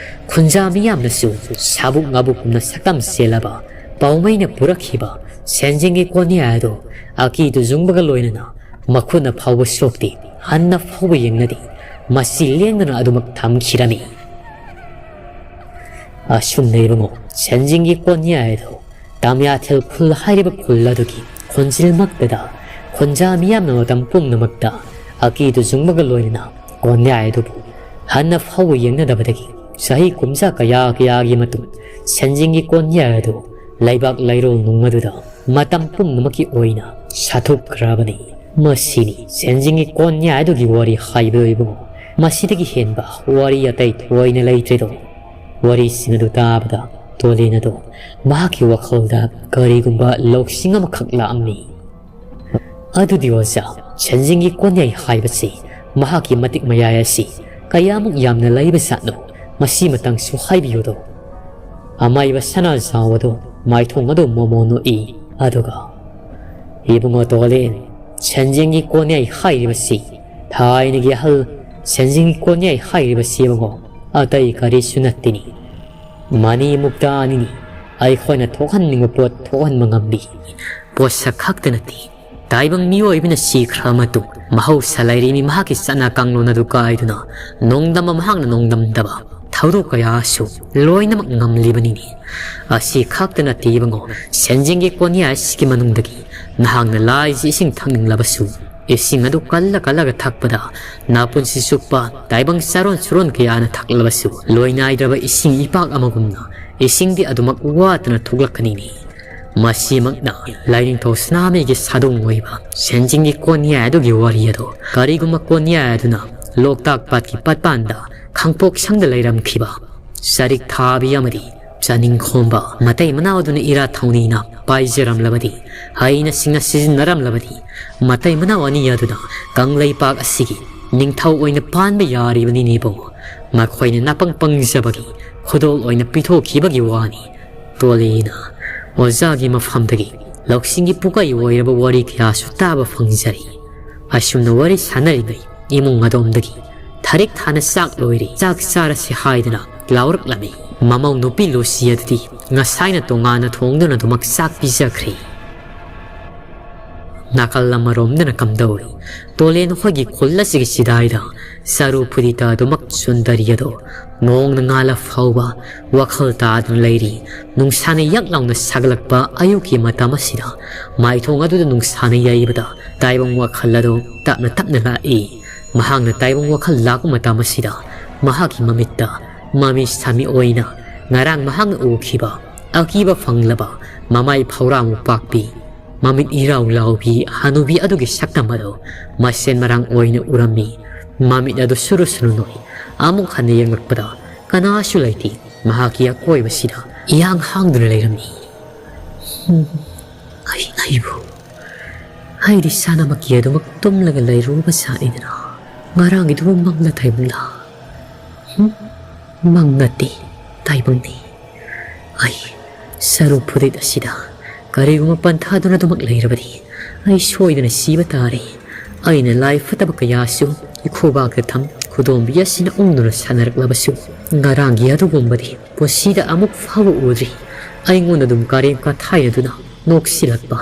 ꯈꯨꯟꯖꯥ ꯃꯤꯌꯥꯝꯅꯁꯨ ꯁꯥꯕꯨꯛ ꯉꯥꯕꯨꯛꯀꯨꯝꯅ ꯁꯛꯇꯝ ꯁꯦꯜꯂꯕ ꯄꯥꯎꯃꯩꯅ ꯄꯨꯔꯛꯈꯤꯕ ꯁꯦꯟꯖꯦꯡꯒꯤ ꯀꯣꯟꯌꯥꯏ ꯑꯗꯨ ꯑꯀꯤ ꯇꯨꯖꯨꯡꯕꯒ ꯂꯣꯏꯅꯅ ꯃꯈꯨꯠꯅ ꯐꯥꯎꯕ ꯁꯣꯛꯇꯦ, ꯍꯟꯅ ꯐꯥꯎꯕ ꯌꯦꯡꯅꯗꯦ, ꯃꯁꯤ ꯂꯦꯡꯗꯅ ꯑꯗꯨꯃꯛ ꯊꯝꯈꯤꯔꯝꯃꯤ꯫ ꯑꯁꯨꯝꯅ ꯏꯕꯨꯡꯉꯣ, ꯁꯦꯟꯖꯤꯡꯒꯤ ꯀꯣꯟꯌꯥꯏ ꯑꯗꯨ ꯇꯥꯃꯤꯌꯥꯊꯦꯜ ꯈꯨꯜ ꯍꯥꯏꯔꯤꯕ ꯈꯨꯜ ꯑꯗꯨꯒꯤ ꯈꯣꯟꯖꯦꯜꯃꯛꯇꯗ ꯈꯨꯟꯖꯥ ꯃꯤꯌꯥꯝꯅ ꯃꯇꯝ ꯄꯨꯝꯅꯃꯛꯇ ꯑꯀꯤ ꯇꯨꯖꯨꯡꯕꯒ ꯂꯣꯏꯅꯅ ꯀꯣꯟꯌꯥꯏ ꯑꯗꯨꯕꯨ ꯍꯟꯅ ꯐꯥꯎꯕ ꯌꯦꯡꯅꯗꯕꯗꯒꯤ ꯆꯍꯤ ꯀꯨꯝꯖꯥ ꯀꯌꯥ ꯀꯌꯥꯒꯤ ꯃꯇꯨꯡ ꯁꯦꯟꯖꯤꯡꯒꯤ ꯀꯣꯟꯌꯥꯏ ꯑꯗꯨ ꯂꯩꯕꯥꯛ ꯂꯩꯔꯣꯜ ꯅꯨꯡ ꯑꯗꯨꯗ ꯃꯇꯝ ꯄꯨꯝꯅꯃꯛꯀꯤ ꯑꯣꯏꯅ ꯁꯥꯊꯣꯛꯈ꯭ꯔꯕꯅꯤ꯫ ꯃꯁꯤꯅꯤ ꯁꯦꯟꯖꯤꯡꯒꯤ ꯀꯣꯟꯌꯥꯏ ꯑꯗꯨꯒꯤ ꯋꯥꯔꯤ ꯍꯥꯏꯕꯗꯣ ꯏꯕꯨꯡꯉꯣ꯫ ꯃꯁꯤꯗꯒꯤ ꯍꯦꯟꯕ ꯋꯥꯔꯤ ꯑꯇꯩ ꯊꯣꯏꯅ ꯂꯩꯇ꯭ꯔꯦꯗꯣ꯫ ꯋꯥꯔꯤꯁꯤꯡ ꯑꯗꯨ ꯇꯥꯕꯗ ꯇꯣꯂꯦꯟ ꯑꯗꯣ ꯃꯍꯥꯛꯀꯤ ꯋꯥꯈꯜꯗ ꯀꯔꯤꯒꯨꯝꯕ ꯂꯧꯁꯤꯡ ꯑꯃꯈꯛ ꯂꯥꯛꯑꯝꯃꯤ꯫ ꯑꯗꯨꯗꯤ ꯑꯣꯖꯥ, ꯁꯦꯟꯖꯤꯡꯒꯤ ꯀꯣꯟꯌꯥꯏ ꯍꯥꯏꯕꯁꯤ ꯃꯍꯥꯛꯀꯤ ꯃꯇꯤꯛ ꯃꯌꯥꯏ ꯑꯁꯤ ꯀꯌꯥꯃꯨꯛ ꯌꯥꯝꯅ ꯂꯩꯕ ꯖꯥꯠꯅꯣ? ꯃꯁꯤ ꯃꯇꯥꯡꯁꯨ ꯍꯥꯏꯕꯤꯌꯨꯗꯣ꯫ ꯑꯃꯥꯏꯕ ꯁꯅꯥꯖꯥꯎ ꯑꯗꯣ ꯃꯥꯏꯊꯣꯡ ꯑꯗꯨ ꯃꯣꯃꯣ ꯅꯣꯛꯏ꯫ ꯑꯗꯨꯒ, "ꯏꯕꯨꯡꯉꯣ ꯇꯣꯂꯦꯟ, ꯁꯦꯟꯖꯦꯡꯒꯤ ꯀꯣꯟꯌꯥꯏ ꯍꯥꯏꯔꯤꯕꯁꯤ, ꯊꯥꯏꯅꯒꯤ ꯑꯍꯜ ꯁꯦꯟꯖꯦꯡꯒꯤ ꯀꯣꯟꯌꯥꯏ ꯍꯥꯏꯔꯤꯕꯁꯤ ꯏꯕꯨꯡꯉꯣ, ꯑꯇꯩ ꯀꯔꯤꯁꯨ ꯅꯠꯇꯦꯅꯤ꯫ ꯃꯅꯤ ꯃꯨꯛꯇꯥꯅꯤꯅꯤ ꯑꯩꯈꯣꯏꯅ ꯊꯣꯛꯍꯟꯅꯤꯡꯕ ꯄꯣꯠ ꯊꯣꯛꯍꯟꯕ ꯉꯝꯕꯤ꯫ ꯄꯣꯠꯁꯛ ꯈꯛꯇ ꯅꯠꯇꯦ, ꯇꯥꯏꯕꯪ ꯃꯤꯑꯣꯏꯕꯅ ꯁꯤꯈ꯭ꯔ ꯃꯇꯨꯡ ꯃꯍꯧꯁꯥ ꯂꯥꯏꯔꯦꯝꯕꯤ ꯃꯍꯥꯛꯀꯤ ꯆꯠꯅ ꯀꯥꯡꯂꯣꯟ ꯑꯗꯨ ꯀꯥꯏꯗꯨꯅ ꯅꯣꯡꯗꯝꯕ ꯃꯍꯥꯛꯅ ꯅꯣꯡꯗꯝꯗꯕ ꯊꯧꯗꯣꯛ ꯀꯌꯥꯁꯨ ꯂꯣꯏꯅꯃꯛ ꯉꯝꯂꯤꯕꯅꯤꯅꯦ꯫ ꯑꯁꯤ ꯈꯛꯇ ꯅꯠꯇꯦ ꯏꯕꯨꯡꯉꯣ, ꯁꯦꯟꯖꯦꯡꯒꯤ ꯀꯣꯟꯌꯥꯏ ꯑꯁꯤꯒꯤ ꯃꯅꯨꯡꯗꯒꯤ ꯅꯍꯥꯛꯅ ꯂꯥꯏꯁꯤ ꯏꯁꯤꯡ ꯊꯛꯅꯤꯡꯂꯕꯁꯨ, ꯏꯁꯤꯡ ꯑꯗꯨ ꯀꯜꯂ ꯀꯜꯂꯒ ꯊꯛꯄꯗ ꯅꯥꯄꯨꯟꯁꯤ ꯆꯨꯞꯄ ꯇꯥꯏꯕꯪ ꯆꯥꯔꯣꯟ ꯁꯨꯔꯣꯟ ꯀꯌꯥꯅ ꯊꯛꯂꯕꯁꯨ ꯂꯣꯏ ꯅꯥꯏꯗ꯭ꯔꯕ ꯏꯁꯤꯡ ꯏꯄꯥꯛ ꯑꯃꯒꯨꯝꯅ ꯏꯁꯤꯡꯗꯤ ꯑꯗꯨꯃꯛ ꯋꯥꯠꯇꯅ ꯊꯣꯛꯂꯛꯀꯅꯤꯅꯦ꯫ ꯃꯁꯤꯃꯛꯅ ꯂꯥꯏꯅꯤꯡꯊꯧ ꯁꯅꯥꯃꯍꯤꯒꯤ ꯁꯥꯗꯣꯡ ꯑꯣꯏꯕ ꯁꯦꯟꯖꯤꯡꯒꯤ ꯀꯣꯟꯌꯥꯏ ꯑꯗꯨꯒꯤ ꯋꯥꯔꯤ ꯑꯗꯣ꯫ ꯀꯔꯤꯒꯨꯝꯕ ꯀꯣꯟꯌꯥꯏ ꯑꯗꯨꯅ ꯂꯣꯛꯇꯥꯛ ꯄꯥꯠꯀꯤ ꯄꯥꯠꯄꯥꯟꯗ ꯈꯥꯡꯄꯣꯛ ꯁꯪꯗ ꯂꯩꯔꯝꯈꯤꯕ ꯆꯔꯤꯛ ꯊꯥꯕꯤ ꯑꯃꯗꯤ ꯆꯥꯅꯤꯡ ꯈꯣꯝꯕ ꯃꯇꯩ ꯃꯅꯥꯎ ꯑꯗꯨꯅ ꯏꯔꯥ ꯊꯧꯅꯤꯅ ꯄꯥꯏꯖꯔꯝꯂꯕꯗꯤ, ꯍꯩꯅ ꯁꯤꯡꯅ ꯁꯤꯖꯤꯟꯅꯔꯝꯂꯕꯗꯤ, ꯃꯇꯩ ꯃꯅꯥꯎ ꯑꯅꯤ ꯑꯗꯨꯅ ꯀꯪꯂꯩꯄꯥꯛ ꯑꯁꯤꯒꯤ ꯅꯤꯡꯊꯧ ꯑꯣꯏꯅ ꯄꯥꯟꯕ ꯌꯥꯔꯤꯕꯅꯤꯅꯦ ꯏꯕꯨꯡꯉꯣ꯫ ꯃꯈꯣꯏꯅ ꯅꯥꯄꯪ ꯄꯪꯖꯕꯒꯤ ꯈꯨꯗꯣꯜ ꯑꯣꯏꯅ ꯄꯤꯊꯣꯛꯈꯤꯕꯒꯤ ꯋꯥꯅꯤ꯫ ꯇꯣꯂꯦꯅ ꯑꯣꯖꯥꯒꯤ ꯃꯐꯝꯗꯒꯤ ꯂꯧꯁꯤꯡꯒꯤ ꯄꯨꯀꯩ ꯑꯣꯏꯔꯕ ꯋꯥꯔꯤ ꯀꯌꯥꯁꯨ ꯇꯥꯕ ꯐꯪꯖꯔꯤ꯫ ꯑꯁꯨꯝꯅ ꯋꯥꯔꯤ ꯁꯥꯟꯅꯔꯤꯉꯩ ꯏꯃꯨꯡ ꯑꯗꯣꯝꯗꯒꯤ ꯊꯔꯤꯛ ꯊꯥꯅ ꯆꯥꯛ ꯂꯣꯏꯔꯦ, ꯆꯥꯛ ꯆꯥꯔꯁꯤ ꯍꯥꯏꯗꯨꯅ ꯂꯥꯎꯔꯛꯂꯝꯃꯤ꯫ ꯃꯃꯧ ꯅꯨꯄꯤ ꯂꯨꯁꯤ ꯑꯗꯨꯗꯤ ꯉꯁꯥꯏꯅ ꯇꯣꯉꯥꯟꯅ ꯊꯣꯡꯗꯨꯅ ꯑꯗꯨꯃꯛ ꯆꯥꯛ ꯄꯤꯖꯈ꯭ꯔꯦ꯫ ꯅꯥꯀꯜ ꯑꯃꯔꯣꯝꯗꯅ ꯀꯝꯗꯧꯔꯤ? ꯇꯣꯂꯦꯟ ꯍꯣꯏꯒꯤ ꯈꯨꯜ ꯑꯁꯤꯒꯤ ꯆꯤꯗꯥꯏꯗ ꯆꯔꯨ ꯐꯨꯔꯤꯇ ꯑꯗꯨꯃꯛ ꯆꯨꯟꯗꯔꯤ ꯑꯗꯣ ꯅꯣꯡꯅ ꯉꯥꯜꯂ ꯐꯥꯎꯕ ꯋꯥꯈꯜ ꯇꯥꯗꯨꯅ ꯂꯩꯔꯤ꯫ ꯅꯨꯡꯁꯥꯅ ꯌꯛ ꯂꯥꯎꯅ ꯁꯥꯒꯠꯂꯛꯄ ꯑꯌꯨꯛꯀꯤ ꯃꯇꯝ ꯑꯁꯤꯗ ꯃꯥꯏꯊꯣꯡ ꯑꯗꯨꯗ ꯅꯨꯡꯁꯥꯅ ꯌꯩꯕꯗ ꯇꯥꯏꯕꯪ ꯋꯥꯈꯜ ꯑꯗꯨ ꯇꯞꯅ ꯇꯞꯅ ꯂꯥꯛꯏ꯫ ꯃꯍꯥꯛꯅ ꯇꯥꯏꯕꯪ ꯋꯥꯈꯜ ꯂꯥꯛꯄ ꯃꯇꯝ ꯑꯁꯤꯗ ꯃꯍꯥꯛꯀꯤ ꯃꯃꯤꯠꯇ ꯃꯃꯤ ꯁꯥꯃꯤ ꯑꯣꯏꯅ ꯉꯔꯥꯡ ꯃꯍꯥꯛꯅ ꯎꯈꯤꯕ ꯑꯀꯤꯕ ꯐꯪꯂꯕ ꯃꯃꯥꯏ ꯐꯧꯔꯥ ꯃꯨꯛꯄꯥꯛꯄꯤ ꯃꯃꯤꯠ ꯏꯔꯥꯎ ꯂꯥꯎꯕꯤ ꯍꯅꯨꯕꯤ ꯑꯗꯨꯒꯤ ꯁꯛꯇꯝ ꯑꯗꯨ ꯃꯁꯦꯟ ꯃꯔꯥꯡ ꯑꯣꯏꯅ ꯎꯔꯝꯃꯤ꯫ ꯃꯃꯤꯠ ꯑꯗꯨ ꯁꯨꯔꯨ ꯁꯨꯔꯨ ꯅꯣꯛꯏ꯫ ꯑꯃꯨꯛ ꯍꯟꯅ ꯌꯦꯡꯂꯛꯄꯗ ꯀꯅꯥꯁꯨ ꯂꯩꯇꯦ꯫ ꯃꯍꯥꯛꯀꯤ ꯑꯀꯣꯏꯕꯁꯤꯗ ꯏꯍꯥꯡ ꯍꯥꯡꯗꯨꯅ ꯂꯩꯔꯝꯃꯤ꯫ "ꯍꯨꯝ, ꯑꯩ, ꯑꯩꯕꯨ, ꯑꯩꯗꯤ ꯁꯥꯟꯅꯃꯛꯀꯤ ꯑꯗꯨꯃꯛ ꯇꯨꯝꯂꯒ ꯂꯩꯔꯨꯕ ꯁꯥꯠꯅꯤꯗꯅ, ꯉꯔꯥꯡꯒꯤꯗꯨꯕꯨ ꯃꯪꯂ ꯇꯥꯏꯕꯪꯂ? ꯍꯨꯝ, ꯃꯪ ꯅꯠꯇꯦ, ꯇꯥꯏꯕꯪꯅꯤ꯫ ꯑꯩ ꯁꯔꯨ ꯐꯨꯔꯤꯠ ꯑꯁꯤꯗ ꯀꯔꯤꯒꯨꯝꯕ ꯄꯟꯊꯥꯗꯨꯅ ꯑꯗꯨꯃꯛ ꯂꯩꯔꯕꯗꯤ ꯑꯩ ꯁꯣꯏꯗꯅ ꯁꯤꯕ ꯇꯥꯔꯦ꯫ ꯑꯩꯅ ꯂꯥꯏ ꯐꯠꯇꯕ ꯀꯌꯥꯁꯨ ꯏꯈꯨꯕꯥꯛꯇ ꯊꯝ, ꯈꯨꯗꯣꯝꯕꯤ ꯑꯁꯤꯅ ꯎꯪꯗꯨꯅ ꯁꯥꯟꯅꯔꯛꯂꯕꯁꯨ, ꯉꯔꯥꯡꯒꯤ ꯑꯗꯨꯒꯨꯝꯕꯗꯤ ꯄꯨꯟꯁꯤꯗ ꯑꯃꯨꯛ ꯐꯥꯎꯕ ꯎꯗ꯭ꯔꯤ꯫ ꯑꯩꯉꯣꯟꯗ ꯑꯗꯨꯝ ꯀꯥꯔꯦꯝ ꯀꯥꯊꯥꯏꯅꯗꯨꯅ ꯅꯣꯛꯁꯤꯜꯂꯛꯄ,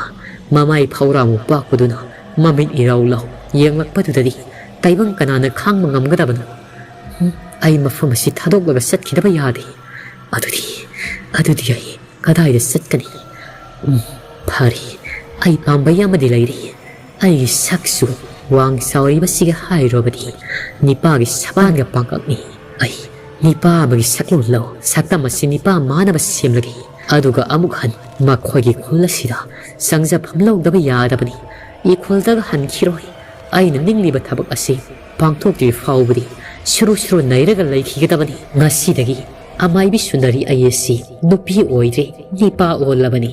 ꯃꯃꯥꯏ ꯐꯧꯔꯥꯃꯨꯛ ꯄꯥꯛꯄꯗꯨꯅ ꯃꯃꯤꯠ ꯏꯔꯥꯎ ꯂꯥꯎ ꯌꯦꯡꯂꯛꯄꯗꯨꯗꯗꯤ ꯇꯥꯏꯕꯪ ꯀꯅꯥꯅ ꯈꯥꯡꯕ ꯉꯝꯒꯗꯕꯅꯣ? ꯎꯝ, ꯑꯩ ꯃꯐꯝ ꯑꯁꯤ ꯊꯥꯗꯣꯛꯂꯒ ꯆꯠꯈꯤꯗꯕ ꯌꯥꯗꯦ꯫ ꯑꯗꯨꯗꯤ, ꯑꯗꯨꯗꯤ ꯑꯩ ꯀꯗꯥꯏꯗ ꯆꯠꯀꯅꯤ? ꯎꯝ, ꯐꯔꯦ, ꯑꯩ ꯄꯥꯝꯕꯩ ꯑꯃꯗꯤ ꯂꯩꯔꯤ꯫ ꯑꯩꯒꯤ ꯁꯛꯁꯨ ꯋꯥꯡ ꯆꯥꯎꯔꯤꯕꯁꯤꯒ ꯍꯥꯏꯔꯨꯔꯕꯗꯤ ꯅꯤꯄꯥꯒꯤ ꯁꯕꯥꯟꯒ ꯄꯥꯡꯀꯛꯅꯤ꯫ ꯑꯩ ꯅꯤꯄꯥ ꯑꯃꯒꯤ ꯁꯛꯂꯣꯟ ꯂꯧ, ꯁꯛꯇꯝ ꯑꯁꯤ ꯅꯤꯄꯥ ꯃꯥꯟꯅꯕ ꯁꯦꯝꯂꯒꯦ꯫ ꯑꯗꯨꯒ ꯑꯃꯨꯛ ꯍꯟ ꯃꯈꯣꯏꯒꯤ ꯈꯨꯜ ꯑꯁꯤꯗ ꯆꯪꯖꯐꯝ ꯂꯧꯗꯕ ꯌꯥꯗꯕꯅꯤ꯫ ꯏꯈꯨꯜꯗꯒ ꯍꯟꯈꯤꯔꯣꯏ꯫ ꯑꯩꯅ ꯅꯤꯡꯂꯤꯕ ꯊꯕꯛ ꯑꯁꯤ ꯄꯥꯡꯊꯣꯛꯇ꯭ꯔꯤ ꯐꯥꯎꯕꯗꯤ ꯁꯨꯔꯨ ꯁꯨꯔꯨ ꯅꯩꯔꯒ ꯂꯩꯈꯤꯒꯗꯕꯅꯤ꯫ ꯉꯁꯤꯗꯒꯤ ꯑꯃꯥꯏꯕꯤ ꯁꯨꯟꯗꯔꯤ ꯑꯩ ꯑꯁꯤ ꯅꯨꯄꯤ ꯑꯣꯏꯗ꯭ꯔꯦ, ꯅꯤꯄꯥ ꯑꯣꯜꯂꯕꯅꯤ꯫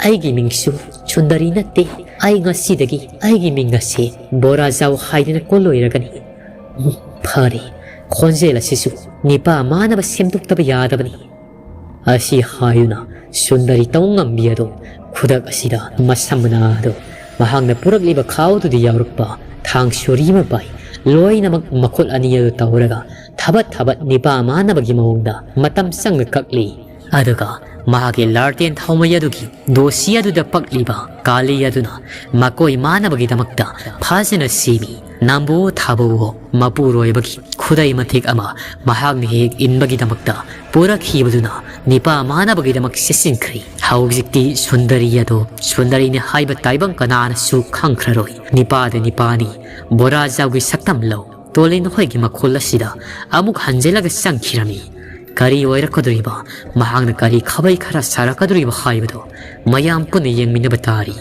ꯑꯩꯒꯤ ꯃꯤꯡꯁꯨ ꯁꯨꯟꯗꯔꯤ ꯅꯠꯇꯦ꯫ ꯑꯩ ꯉꯁꯤꯗꯒꯤ ꯑꯩꯒꯤ ꯃꯤꯡ ꯑꯁꯤ ꯕꯣꯔꯥꯖꯥꯎ ꯍꯥꯏꯗꯨꯅ ꯀꯣꯜꯂꯣꯏꯔꯒꯅꯤ꯫ ꯎꯝ, ꯐꯔꯦ, ꯈꯣꯟꯖꯦꯜ ꯑꯁꯤꯁꯨ ꯅꯤꯄꯥ ꯃꯥꯟꯅꯕ ꯁꯦꯝꯗꯣꯛꯇꯕ ꯌꯥꯗꯕꯅꯤ꯫ ꯑꯁꯤ ꯍꯥꯏꯗꯨꯅ ꯁꯨꯟꯗꯔꯤ ꯇꯧꯉꯝꯕꯤ ꯑꯗꯨ ꯈꯨꯗꯛ ꯑꯁꯤꯗ ꯃꯁꯝ ꯃꯅꯥ ꯑꯗꯨ ꯃꯍꯥꯛꯅ ꯄꯨꯔꯛꯂꯤꯕ ꯈꯥꯎꯗꯨꯗ ꯌꯥꯎꯔꯛꯄ ꯊꯥꯡ ꯁꯣꯔꯤ ꯑꯃ ꯄꯥꯏ꯫ ꯂꯣꯏꯅꯃꯛ ꯃꯈꯨꯠ ꯑꯅꯤ ꯑꯗꯨ ꯇꯧꯔꯒ ꯊꯕꯠ ꯊꯕꯠ ꯅꯤꯄꯥ ꯃꯥꯟꯅꯕꯒꯤ ꯃꯑꯣꯡꯗ ꯃꯇꯝ ꯆꯪꯅ ꯀꯛꯂꯤ꯫ ꯑꯗꯨꯒ ꯃꯍꯥꯛꯀꯤ ꯂꯥꯔꯇꯦꯟ ꯊꯥꯎꯃꯩ ꯑꯗꯨꯒꯤ ꯗꯣꯁꯤ ꯑꯗꯨꯗ ꯄꯛꯂꯤꯕ ꯀꯥꯂꯤ ꯑꯗꯨꯅ ꯃꯀꯣꯏ ꯃꯥꯟꯅꯕꯒꯤꯗꯃꯛꯇ ꯐꯖꯅ ꯁꯦꯝꯃꯤ꯫ ꯅꯝꯕꯨ ꯊꯥꯕꯨ ꯃꯄꯨꯔꯣꯏꯕꯒꯤ ꯈꯨꯗꯩ ꯃꯇꯦꯛ ꯑꯃ ꯃꯍꯥꯛꯅ ꯍꯦꯛ ꯏꯟꯕꯒꯤꯗꯃꯛꯇ ꯄꯨꯔꯛꯈꯤꯕꯗꯨꯅ ꯅꯤꯄꯥ ꯃꯥꯟꯅꯕꯒꯤꯗꯃꯛ ꯁꯤꯠꯆꯤꯟꯈ꯭ꯔꯦ꯫ ꯍꯧꯖꯤꯛꯇꯤ ꯁꯨꯟꯗꯔꯤ ꯑꯗꯣ ꯁꯨꯟꯗꯔꯤꯅꯤ ꯍꯥꯏꯕ ꯇꯥꯏꯕꯪ ꯀꯅꯥꯅꯁꯨ ꯈꯪꯈ꯭ꯔꯔꯣꯏ꯫ ꯅꯤꯄꯥꯗ ꯅꯤꯄꯥꯅꯤ꯫ ꯕꯣꯔꯥꯖꯥꯎꯒꯤ ꯁꯛꯇꯝ ꯂꯧ꯫ ꯇꯣꯂꯤꯟ ꯍꯣꯏꯒꯤ ꯃꯈꯨꯜ ꯑꯁꯤꯗ ꯑꯃꯨꯛ ꯍꯟꯖꯤꯜꯂꯒ ꯆꯪꯈꯤꯔꯝꯃꯤ꯫ ꯀꯔꯤ ꯑꯣꯏꯔꯛꯀꯗꯧꯔꯤꯕ, ꯃꯍꯥꯛꯅ ꯀꯔꯤ ꯈꯥꯕꯩ ꯈꯔ ꯁꯥꯔꯛꯀꯗꯧꯔꯤꯕ ꯍꯥꯏꯕꯗꯨ ꯃꯌꯥꯝ ꯄꯨꯟꯅ ꯌꯦꯡꯃꯤꯟꯅꯕ ꯇꯥꯔꯤ꯫